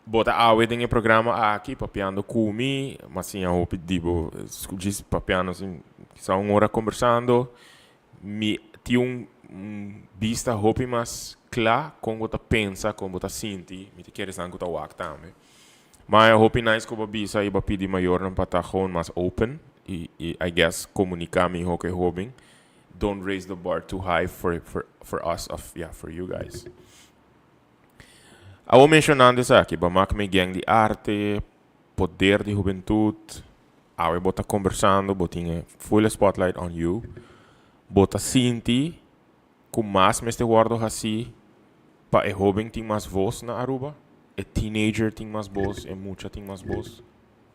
Bo ta awe den e programa aki papiando ku mi, m'a siña hopi di bo djis papiando asin kisa un ora kombersando. Mi tin un bista hopi mas kla kon bo ta pensa, kon bo ta sinti, mi ta kere esnan ku ta wak tambe. Ma e hopi nice ku bo bisa i bo a pidi mayornan pa ta gewoon mas open i i I guess komuniká mihó ku e hóben. Don't raise the bar too high for for for us of yeah for you guys. Awor menshonando esaki, bo a mak mi Gang di Arte, Poder di Hubentud, awe bo ta kombersando, bo tin e full spotlight on you, bo ta sinti ku mas mester wòrdu hasí pa e hóben tin mas vos na Aruba? E teenager tin mas bos, e mucha tin mas bos?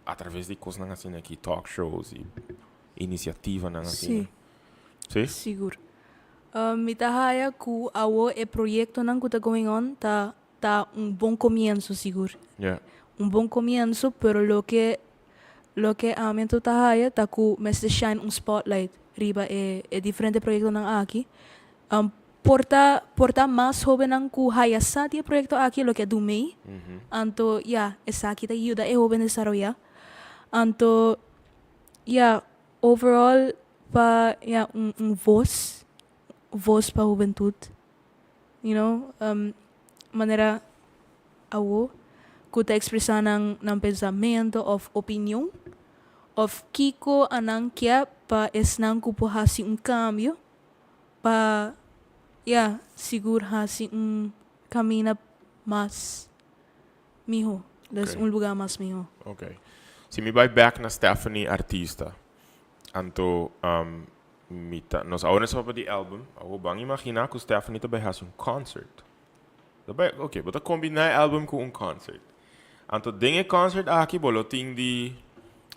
Atraves di kosnan asina aki, talk shows i inisiativanan asina. Sí. Sí? Sigur. Mi ta haya ku awo e proyektonan ku ta going on ta ta un bon komienso sigur. Yeah. Un bon komienso pero loke loke ami anto ta haya ta ku mester shine un spotlight riba e e diferente proyektonan aki. Por ta por ta mas hobennan ku haya sa di e proyekto aki loke a dumei. Anto ya esaki ta yuda e hoben desaroyá. Anto ya Overall pa ya un un voz, voz pa hubentud, you know, manera awo ku ta expresa nan nan pensamento of opinion of kiko anan ke pa esnan ku por hasi un kambio pa ya sigur hasi un kaminda mas Miho. Dus un lugar mas miho. Ok. Si mi bai bek na Stephanie artista, anto mi ta, nos awor nos a papia di album, awor ban imagina ku Stephanie ta bai hasi un concert. Ta bai, ok, bo ta kombina e album ku un concert. Anto den e concert aki bo lo tin di,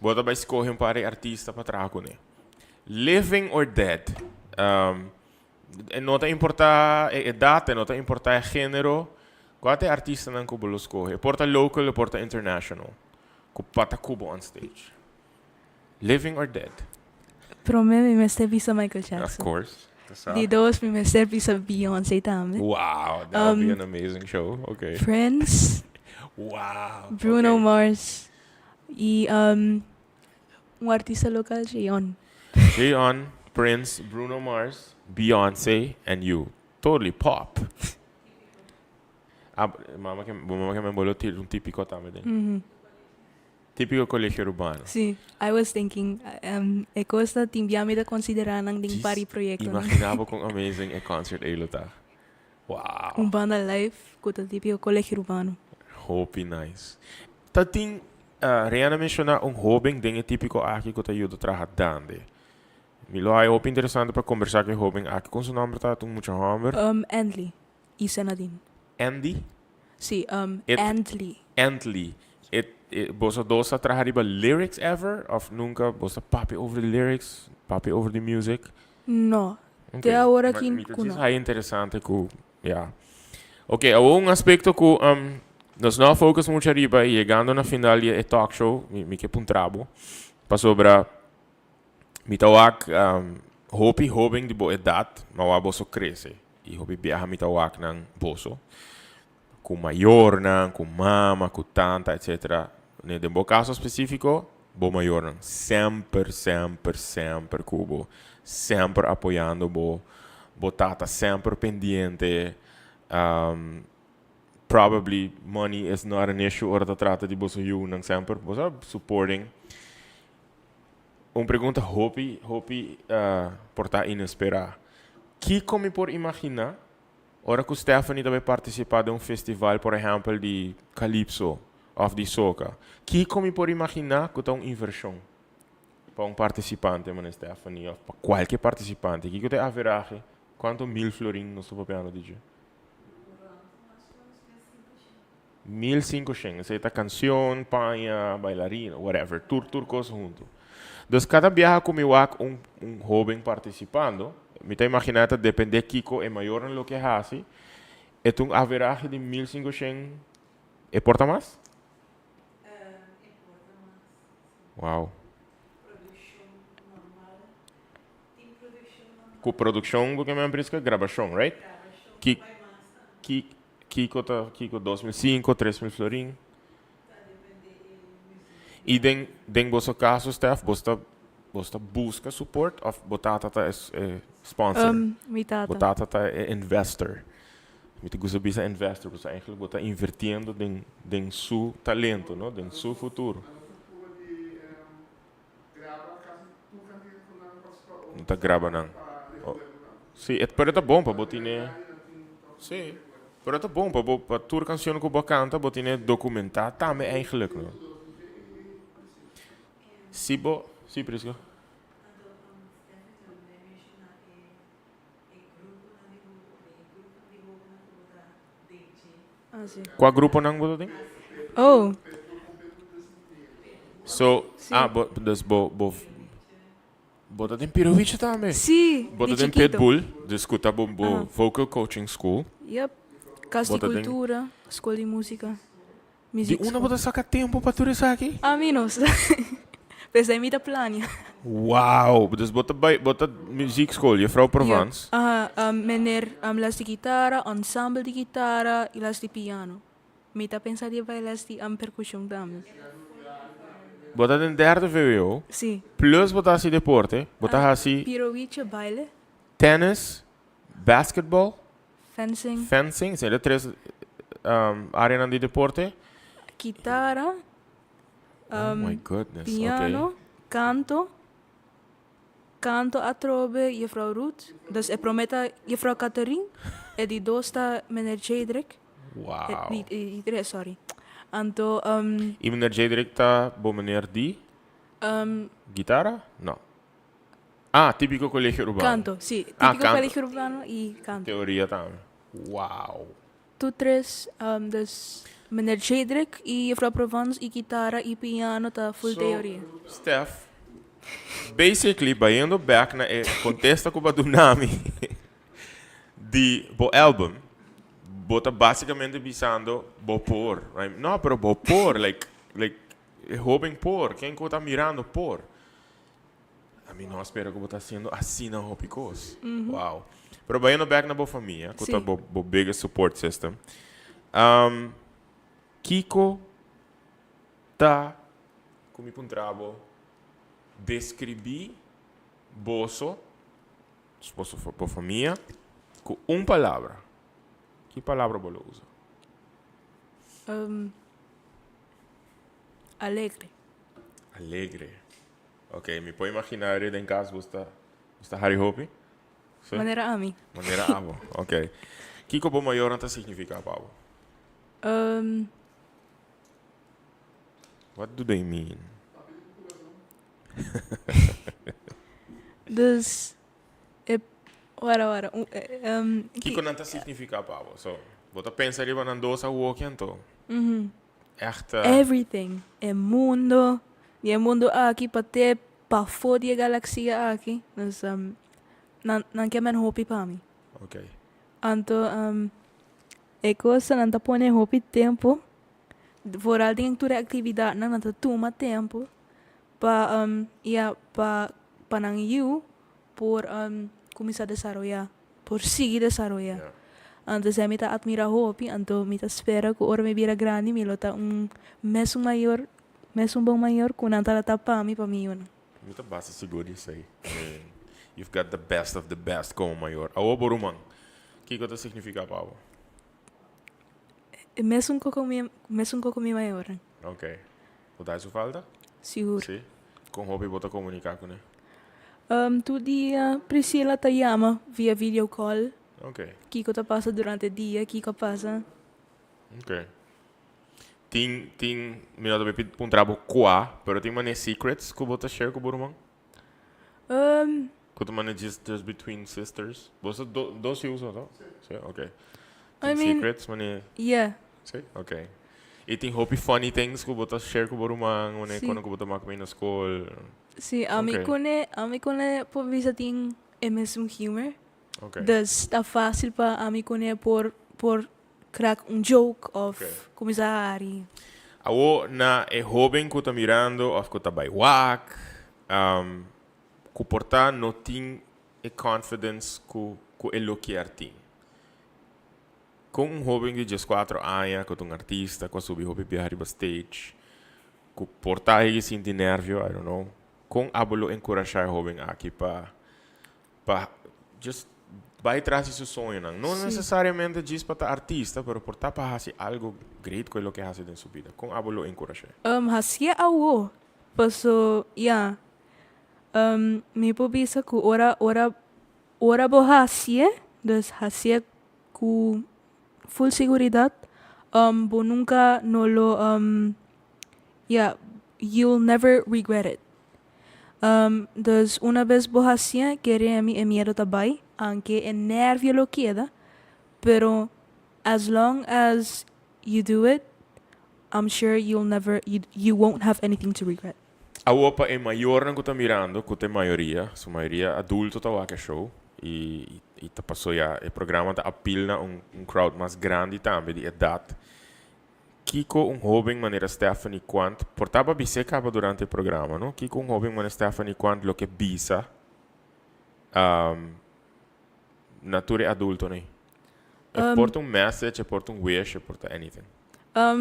bo ta bai skohe un par di artista pa traha kuné. Living or dead? E no ta importá e edat, e no ta importá e género. Kua ta e artistanan ku bo lo skohe? E por ta local, e por ta international. Ku pa ta ku bo on stage. Living or dead? Promé mi mester bisa Michael Jackson. Of course. Ta sa. Di dos mi mester bisa Beyoncé tambe. Wow, that would be an amazing show. Okay. Prince. Wow. Bruno Mars. I Un artista local Jeon. Jeon, Prince, Bruno Mars, Beyonce and you. Totally pop. Ah, mama ke, bo mama ke men bolo tira un típico tambe den. Mm -hmm. Típico colegio urbano. Sí, I was thinking, um, e cos ta tin bia mi ta considera nan den par di proyecto. Imagina bo con amazing e concert ei lo ta. Wow. Un banda live cu ta típico colegio urbano. Hopi nice. Ta tin Rihanna menciona un hoben den e tipico aki cu ta yuda traha dande. Mi lo haya hopi interesante pa combersa cu e hoben aki. Con su nomber ta? Ta un mucha homber? Andley Isa Nadine. Andy? Si, Andley. Andley. E, e, boso dos a traha riba lyrics ever? Of nunca boso a papia over di lyrics? Papia over di music? No. Te awor aki Mi ta ku djis no. haya interesante ku, ya. Ok, awor un aspekto ku nos no a focus mucho ariba y yegando na final di e talk show, mi mi ke puntra bo, pasobra mi ta wak hopi hoben di bo edat, mi a wak boso krese y hopi biaha mi ta wak nan boso ku mayornan, ku mama, ku tanta, etcetera. Den bo kaso spesífiko, bo mayornan semper, semper, semper ku bo, semper apoyando bo, bo tata semper pendiente, probably money is not an issue ora ta trata di boso yunan, semper bo sa supporting. Un pregunta hopi, hopi por ta inesperá. Kiko mi por imaginá Ora ku Stephanie ta bai partisipá den un festival, por ehèmpel di kalipso òf di soka, kiko mi por imaginá ku ta un invershon pa un partisipante manera Stephanie òf pa kualke partisipante? Kiko ta e averahe? Kuantu mil florin nos ta papiando di dje? 1500. Esei ta kanshon, paña, bailarina, whatever, tur tur kos huntu. Dus kada biaha ku mi wak un un hóben partisipando, mi ta imaginá ta dependé kiko e mayornan lo ke hasi, e ta un averahe di 1500, e por ta mas? E por ta mas, si. Wow. Produkshon normal, tin produkshon normal. Ku produkshon bo ke men Prisca? Grabashon, right? Grabashon Ki ta bai mas tambe. ki Kiko ta kiko 2005, 3000 florin. Ta depende e muziek. I den den boso kaso Stef, bos ta bos ta buska support of bo tata ta e e sponsor? Mi tata. Bo tata ta e investor. Mi ta gusta bisa investor pasobra eigenlijk bo ta invirtiendo den den su talento, no, den su futuro. No ta graba nan. Sí, e pero e ta bon pa bo tine. Sí, pero e ta bon pa bo pa tur cancion cu bo a canta bo tine documenta tambe eigenlijk no. Si bo, sí Prisca. Cua gruponan bo ta tin? Oh. So, Sí. ah, bo, dus bo, bo, bo ta den Piroviche tambe? Sí, Bo di ta den chiquito. Pitbull, dus cu ta bo, bo Aha. vocal coaching school. Yep. Cas Bo di ta den- cultura, school di musica. Di Muziek unda school. bo ta saca tempo pa tur esaki? Ami no sa. P'esei mi ta plania. Wow! Dus bo ta bai, bo ta muziekschool, juffrouw Provence? Yep. Aha, meneer les di kitara, ensemble di kitara y les di piano. Mi ta pensa di bai les di percusion tambe. Bo ta den derde vwo? Si. Plus bo ta hasi deporte, bo ta hasi. Pirowiche, baile. Tennis, basketball. Fencing. Fencing, esei ta tres areanan di deporte. Kitara. Oh my goodness, Piano, okay. Canto, canto atrobe juffrouw Ruth, dus e prome ta juffrouw Catherine, e di dos ta meneer Jedrick. Wow. E di tres, sorry. Anto, Y meneer Jedrick ta bo meneer di? Gitara? No. Ah, Típico Colegio Urbano. Canto, si. Ah, Típico canto. Colegio Urbano y canto. Teoria tambe. Wow. Tur tres, dus meneer Jedrick y juffrouw Provence y kitara y piano ta full teoria. So, Stef, basically bayendo back na e contesta cu bo a duna mi di bo album, bo ta basicamente bisando bo por, right? No, pero bo por, like, like e hoben por, ken cu ta mirando por. Ami no a spera ku bo ta hasiendo asina hopi kos. Wow. Pero bayendo bek na bo famia, ku ta bo bo biggest support system. Kiko ta ku mi puntra bo deskribí boso, boso bo famia, ku un palabra? Ki palabra bo lo usa? Alegre. Alegre. Ok, mi por imaginá eri den kas bo sta, bo sta hari hopi. Sí? Manera ami. Manera abo, ok. Kiko bo mayornan ta signifiká pa bo? What do they mean? Dus, e, wara wara, Kiko nan ta signifiká pa bo? So, bo ta pensa riba nan dos awoki anto? Echt. Everything. E mundo, di e mundo aki pa te pafó di e galaxia aki. Dus. Nan ke men hopi pa mi. Ok. Anto e cosa nan ta pone hopi tempo, vooral den tur e actividadnan nan ta tuma tempo pa ya pa nan yiu por cuminsa desaroya, por sigui desaroya. Anto esei mi ta admira hopi, anto mi ta spera cu ora mi bira grandi mi lo ta un mesun mayor, mesun bon mayor cu nan tabata pa mi pa mi yunan. Mi ta basta sigur di esei. I mean, you've got the best of the best como mayor. Awo bo ruman, kiko ta significa pa bo? E mesun cu cu mi, mesun cu cu mi mayornan. Ok. Bo ta haci su falta? Sigur. Si? Con hopi bo ta comunica cune? Tur dia Priscilla ta yama via video call. Ok. Kiko ta pasa durante dia, kiko a pasa. Ok. Tin, tin, mi no ta bay puntra bo cua, pero tin mane secrets cu bo ta share cu bo ruman? Cu ta mane just between sisters? Bo sa dos yiu so, no? Si. Si, ok. I Tin mean, secrets mane? Yeah. Si, ok. Y tin hopi funny things cu bo ta share cu bo ruman, mane Si. cuando cu bo ta mak na school? Si, ami cune, ami cune por bisa tin e mesun humor. Ok. Dus ta facil pa ami cune por crack un joke of cuminsa hari. Awo na e hoben cu ta mirando of cu ta bay wak, cu por ta no tin e confidence cu cu e lo kier tin. Con un hoben di 14 aña cu ta un artista cu a subi hopi biaha riba stage, cu por ta higi sinti nervio, I don't know, con abo lo encurasha e hoben aki pa just bai tras di su soñonan? No necesariamente djis pa ta artista, pero por ta pa haci algo great cu e loke haci den su bida. Con abo lo encurash'é? Hacié awo, paso ya, mi por bisa cu ora bo hacié, dus hacié cu full siguridad, bo nunca no lo, ya, you'll never regret it. Dus una bes bo hacié, kere mi e miedo ta bai, aunke e nervio lo keda, pero as long as you do it, I'm sure you'll never, you won't have anything to regret. Awor pa e mayornan cu ta mirando, cu ta e mayoria, su mayoria adulto ta wak e show y ta paso ya e programa ta appeal na un crowd mas grandi tambe di edad. Kiko un hoben manera Stephanie Quant por taba bis'é kaba durante e programa, no? Kiko un hoben manera Stephanie Quant lo ke bisa na tur e adultonan ei? E por ta un message, e por ta un wish, e por ta anything.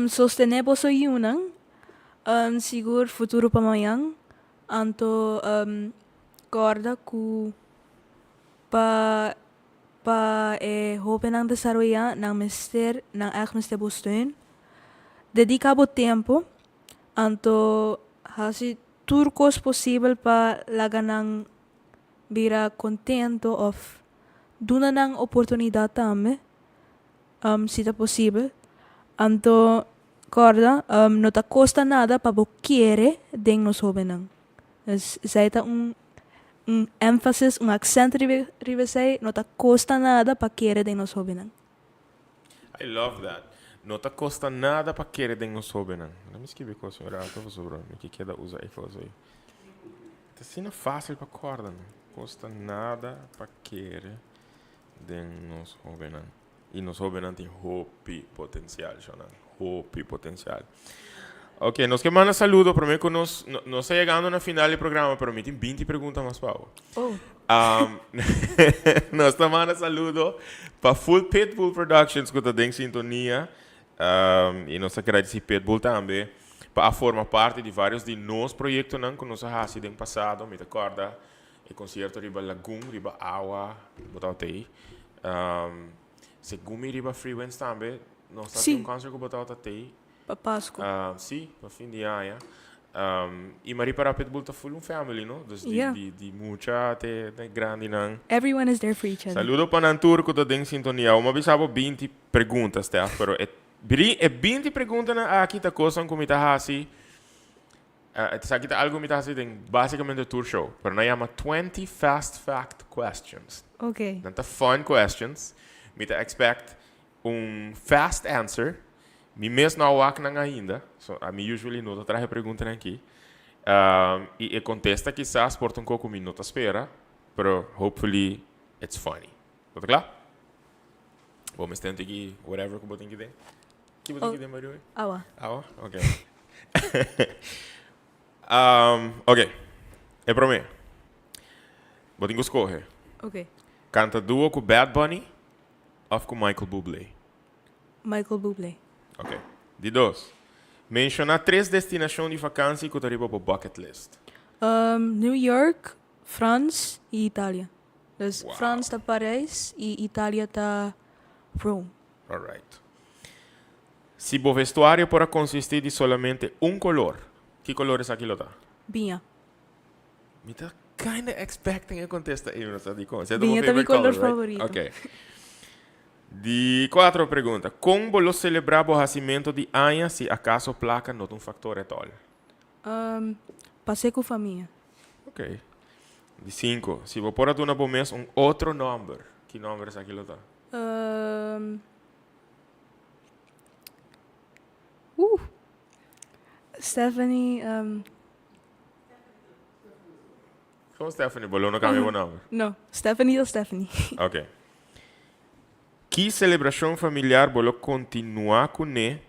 Sostené boso yunan, sigur futuro pa mañan, anto kòrda ku pa e hóbennan desaroyá nan mester, nan ègt mester bo steun. Dediká bo tempu, anto hasi tur kos posibel pa laga nan bira kontentu òf duna nan oportunidat tambe, si ta posibel. Anto kòrda, no ta kosta nada pa bo kere den nos hóbennan. Esei ta un un énfasis, un aksènt riba esei, no ta kosta nada pa kere den nos hóbennan. I love that. No ta kosta nada pa kere den nos hóbennan. Let me skibi e kos un rato pasobra mi ke keda usa e kos ei. Ta asina fásil pa kòrda, no kosta nada pa kere den nos hóbennan. Y nos hobennan tin hopi potencial, shonan. Hopi potencial. Ok, nos ke manda saludo prome ku nos, nos ta yegando na final di programa, pero mi tin 20 pregunta mas pa bo. Oh. Nos ta manda saludo pa full Pitbull Productions ku ta den sintonia. Y nos ta gradisi Pitbull tambe pa a forma parti di varios di nos proyectonan ku nos a hasi den pasado. Mi ta korda E concierto riba lagoon, riba awa, bo tabata ei. Segun mi riba Freewinds tambe, nos ta tin un concert cu bo tabata tei. Pa Pascu. Si, pa fin di aña. Y Marie para Pitbull ta full un family, no? Dus di, di mucha te te grandinan. Everyone is there for each other. Saludo pa nan tur cu ta den sintonia. Bo a bisa bo 20 pregunta, Stef, pero e e 20 preguntanan aki ta cosnan cu mi ta haci. Esaki ta algo mi ta hasi den basicamente tur show, pero nan yama 20 fast fact questions. Ok. Nan ta fun questions. Mi ta expect un fast answer. Mi mes no a wak nan ainda, so ami usually no ta traha e preguntanan aki. Y e contesta kisas por ta un koco mi no ta spera, pero hopefully. It's funny. Bo ta kla? Bo mester un tiki whatever ku bo tin ki den. Ki bo tin ki den by the way? Awa. Awa? Ok. Um, ok. E promé. Bo tin ku skohe. Ok. Kanta duo ku Bad Bunny òf ku Michael Bublé? Michael Bublé. Ok. Di dos. Menshoná tres destinashon di vakansi ku ta riba bo bucket list. Um, New York, Frans i Italia. Dus Wow. Frans ta Parijs i Italia ta Rome. Alright. Si bo vestuario por a konsistí di solamente un kolor, ki kolor esaki lo ta? Biña. Mi ta kinda expecting e kontesta ei, mi no sa dikon. Esei ta bo Biña ta mi favorite color, kolor right? favorito. Ok. Di kuatro pregunta. Kon bo lo selebrá bo hasimento di aña si akaso plaka no ta un faktor at all? Um, pas'é ku famia. Ok. Di sinku. Si bo por a duna bo mes un otro nòmber, ki nòmber esaki lo ta? Um, uh, Stephanie, um. Kon Stephanie? Bo lo no kambia bo nòmber? No, Stephanie ta Stephanie. Ok. Ki selebrashon familiar bo lo kontinuá kuné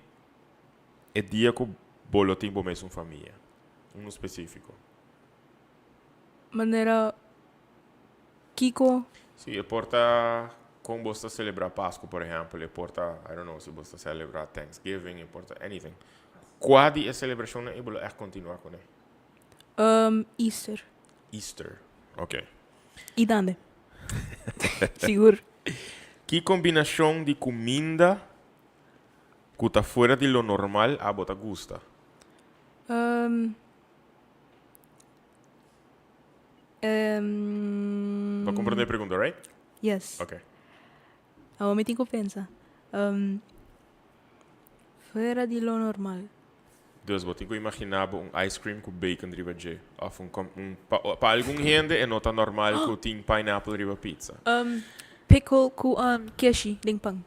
e dia ku bo lo tin bo mesun famia? Unu spesífiko. Manera kiko? Sí, e por ta kon bo ta selebrá Pasku, por ehèmpel. E por ta, I don't know, si bo ta selebrá Thanksgiving, e por ta anything. Kua di e selebrashonnan ei bo lo ègt kontinuá kuné? Um, Easter. Easter, ok. I dande. Sigur. Ki kombinashon di kuminda ku ta fuera di lo normal abo ta gusta? Um, um, Bo a komprende e pregunta, right? Yes. Ok. Awor mi tin ku pensa. Um, fuera di lo normal. Dus bo tin ku imaginá bo un ice cream ku bacon riba dje. Òf un kom un pa pa algun hende e no ta normal ku tin pineapple riba pizza. Um, pickle ku um keshi den pan.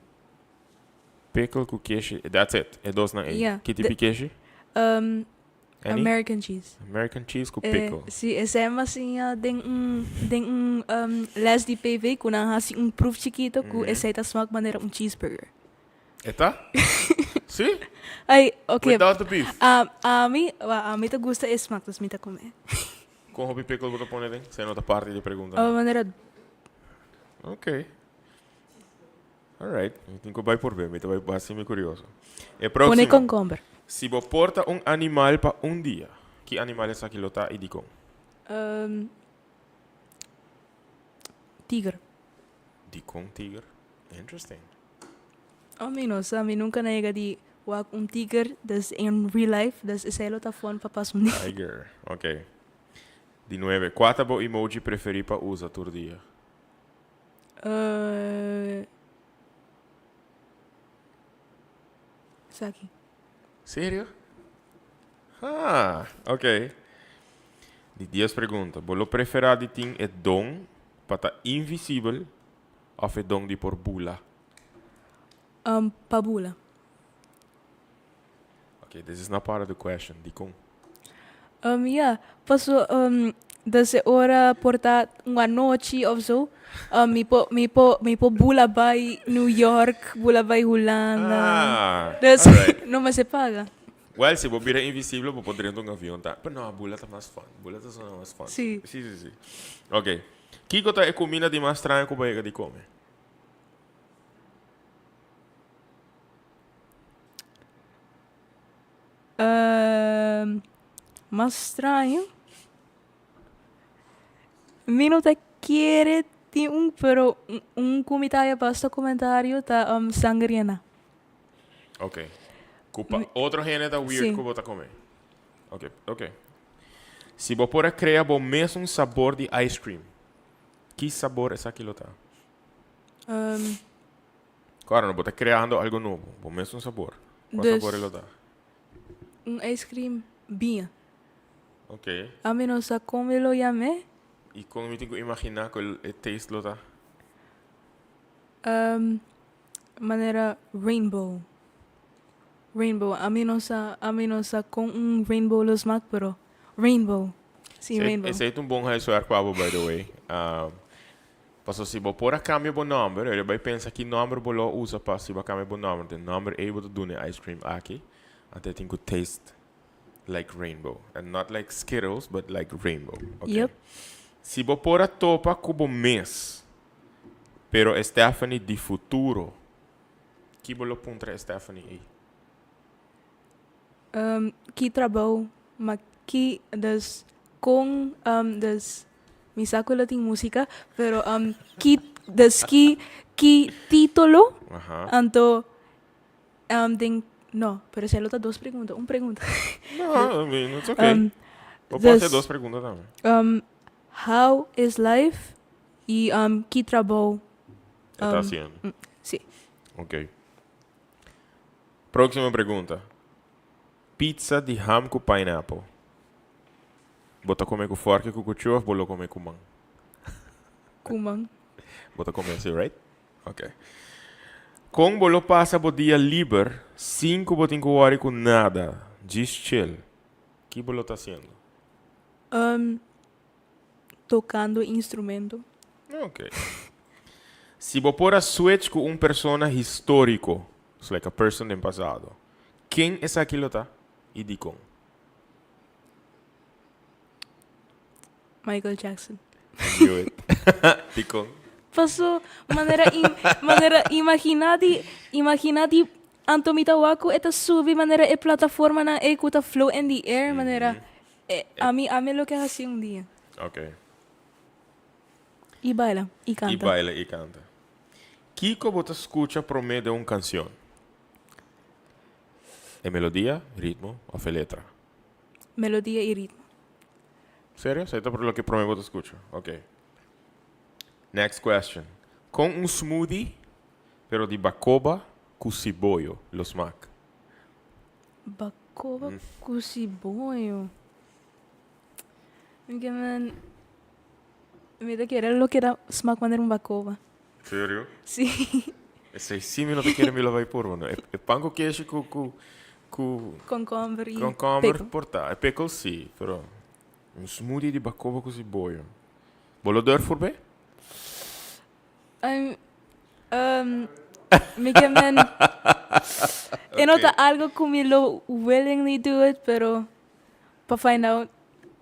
Pickle ku keshi, that's it, e dosnan ei. Yeah. Ki tipi keshi? Um, Any? American cheese. American cheese ku Eh, pickle. si, esei mi a siña den un den un um les di PV ku nan hasi un proef chikito ku esei ta smak manera un cheeseburger. E ta? Si? Ay, ok. Without the beef. A ami, wa ami ta gusta e smak, dus mi ta come. Kon hopi pickle bo ta pone den? Esei no ta parti di e pregunta. Oh, manera. Ok. Alright, mi tin ku bai por be, mi ta bai hasi mi kurioso. E Pone próksimo. komkomber. Si bo por ta un animal pa un dia, ki animal esaki lo ta i dikon? Um, tiger. Dikon tiger? Interesting. Oh, mi no sa, mi nunca na yega di wak un tiger, dus in real life, dus esei lo ta fun pa pasa un dia. Tiger, ok. Di nuebe, kua ta bo emoji preferí pa usa tur dia? Uh, esaki. Serio? Ha, ok. Di dies pregunta, bo lo preferá di tin e don pa ta invisibel òf e don di por bula? Um, pa bula. Ok, this is not part of the question. Dikon? Um, ya, paso um, dus e ora por ta un anochi of zo, um, mi por, mi por, mi por bula bai New York, bula bai Hulanda. Ah, Dus alright. no mester paga. Well, si bo bira invisible bo por drenta un avion ta. Pero no, bula ta mas fun. Bula ta sona mas fun. Sí. Sí, sí, sí. Ok. Kiko ta e kumina di mas straño ku bo yega di kome? Ehm, mas straño? Mi no ta kere tin un, pero un ku mi ta haya basta komentario ta um, sanger yená. Ok. Ku pa otro hende ta weird Sí. ku bo ta kome. Ok, ok. Si bo por a krea bo mesun sabor di ice cream, ki sabor esaki lo ta? Um, Claro, no bo ta creando algo nobo, bo mesun sabor. Cua Dus- sabor e lo ta? Un ice cream biña. Ok. Ami no sa con mi lo yam'é. Y con mi tin cu imagina cu e taste lo ta? Um, manera rainbow. Rainbow. Ami no sa, ami no sa con un rainbow lo smaak, pero rainbow. Sí, Esey, rainbow. esey ta un bon huiswerk pa bo, by the way. Um, Paso si bo por a cambia bo nomber, ora bay pensa ki nomber bo lo usa pa si bo a cambia bo nomber. Den nomber ey bo ta duna e ice cream aki, anto e tin cu taste like rainbow. And not like Skittles, but like rainbow. Okay. Yep. Si bo por a topa cu bo mes, pero e Stephanie di futuro, ki bo lo puntra e Stephanie ey? Um, ki trabou, ma ki, dus, con, um, dus, mi sa cu lo tin musica, pero, um, ki, dus ki, ki titulo, Aha. anto, um, den, no, pero esei lo ta dos pregunta, un pregunta. No, I mean, it's okay. Um, Bo por hacer dus, dos pregunta tambe. um, how is life y, um, ki trabou, E ta um, haciendo. si. Ok. Próximo pregunta. Pizza di ham ku pineapple. Bo ta come ku fork ku cuchú of bo lo come ku man? Ku man. Bo ta come así, right? Ok. Kon bo lo pasa bo dia liber sin ku bo tin ku worry ku nada? Djis chill. Ki bo lo ta haciendo? Um, tocando instrumento. Ok. Si bo por a switch cu un persona historico, so like a person den pasado, ken esaki lo ta y dicon? Michael Jackson. I knew it. Dicon? Paso manera manera imagina di imagina di anto mi ta wak cu e ta subi manera e plataformanan ey cu ta float in the air manera ami ami lo ke haci un dia. Ok. Y baila y canta. Y baila y canta. Kico bo ta scucha prome den un cancion? E melodia, ritmo of e letra? Melodia y ritmo. Serio? Esey ta loke prome bo ta scucha? Ok. Next question. Con un smoothie pero di bacoba cu siboyo lo smaak? Bacoba cu siboyo. Mi ke men mi ta kere lo keda smak manera un bacoba. Serio? Si. Esei si mi no ta kere mi lo bai purba no. E pan cu keshi cu cu cu Concomber y concomber pickle. por ta. E pickle si, pero un smoothie di bacoba cu siboyo. Bo lo durf purbe? Mi ke men e no ta algo ku mi lo willingly do it pero pa find out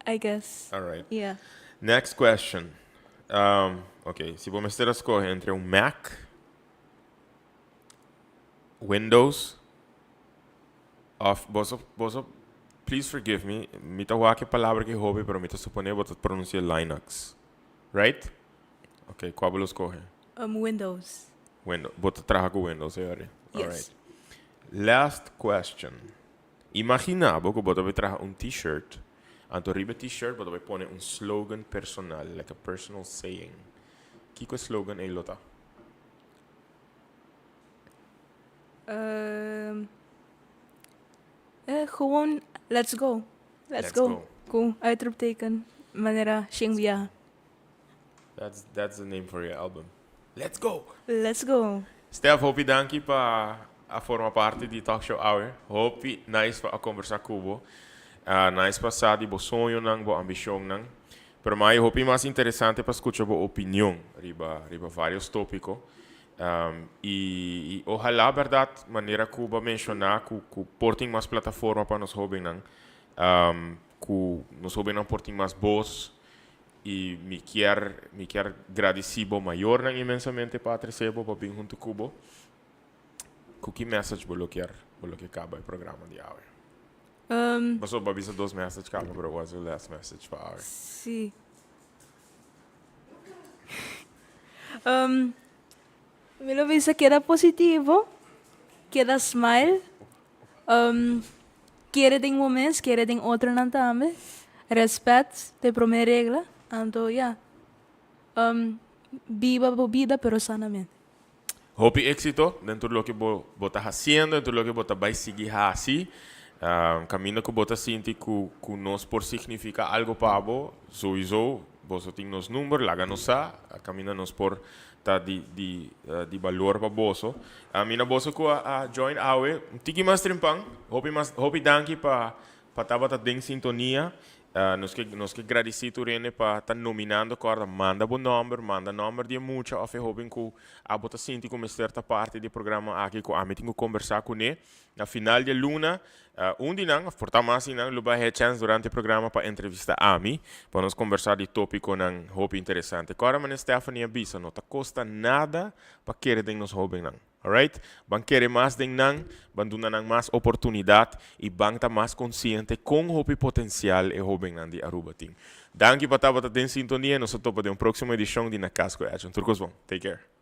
I guess. Alright. Yeah. Next question. Ok, si bo mester a skohe entre un Mac, Windows of boso boso please forgive me, mi ta wak e palabra ki hopi pero mi ta supone bo ta pronuncia Linux. Right? Ok, kua bo lo skohe? Windows. Windows. Bo ta traha ku Windows, e ori? Yes. Alright. Last question. Imagina bo ku bo ta bai traha un t-shirt, anto riba e t-shirt bo ta bai pone un slogan personal, like a personal saying. Kiko e slogan ei lo ta? Gewoon let's go. Let's go. Ku uitroepteken manera shen biaha. That's that's the name for your album. Let's go! Let's go! Stef, hopi danki pa a forma parti di Talk Show Hour. Hopi nice pa a conversa cu bo. Nice pa sa di bo soñonan, bo ambicionnan. Pero mai hopi mas interesante pa scucha bo opinion riba riba varios topico. Y y ojalá berdad manera cu bo a menciona cu cu por tin mas plataforma pa nos hobennan. Cu nos hobennan por tin mas bos Y mi kier, mi kier gradici bo mayornan inmensamente pa a trece bo, pa bin hunto cu bo. Cu ki message bo lo kier, bo lo kier caba e programa di awe? Pasobra bo a bisa dos message caba, pero what's your last message pa awe? Si. Mi lo bisa keda positivo, keda smile. Kere den bo mes, kere den otronan tambe. Respet ta e prome regla. Anto ya, biba bo bida pero sanamente. Hopi éxito den tur loke bo bo ta haciendo, den tur loke bo ta bai sigui haci. Caminda cu bo ta sinti cu cu nos por significa algo pa bo, souiso boso tin nos number, laga nos sa, caminda nos por ta di di di balor pa boso. Mi na boso ku a join awe un tiki mas trimpan. Hopi mas hopi danki pa pa tabata den sintonia. Nos ke gradisí tur hende pa ta nominando. Kòrda, manda bo nòmber, manda nòmber di e mucha òf e hóben ku abo ta sinti ku mester ta parti di e programa aki ku ami tin ku kombersá kuné. Na final di e luna, un di nan, òf por ta mas di nan, lo bai haña chèns durante e programa pa entrevistá ami, pa nos kombersá di tópikonan hopi interesante. Kòrda manera Stephanie a bisa, no ta kosta nada pa kere den nos hóbennan. Alright? Ban kere mas den nan, ban duna nan mas oportunidat i ban ta mas konsiente kon hopi potensial e hóbennan di Aruba tin. Danki pa tabata den sintonia i nos ta topa den un próksimo edishon di Na Cas ku Edjean. Tur kos bon. Take care.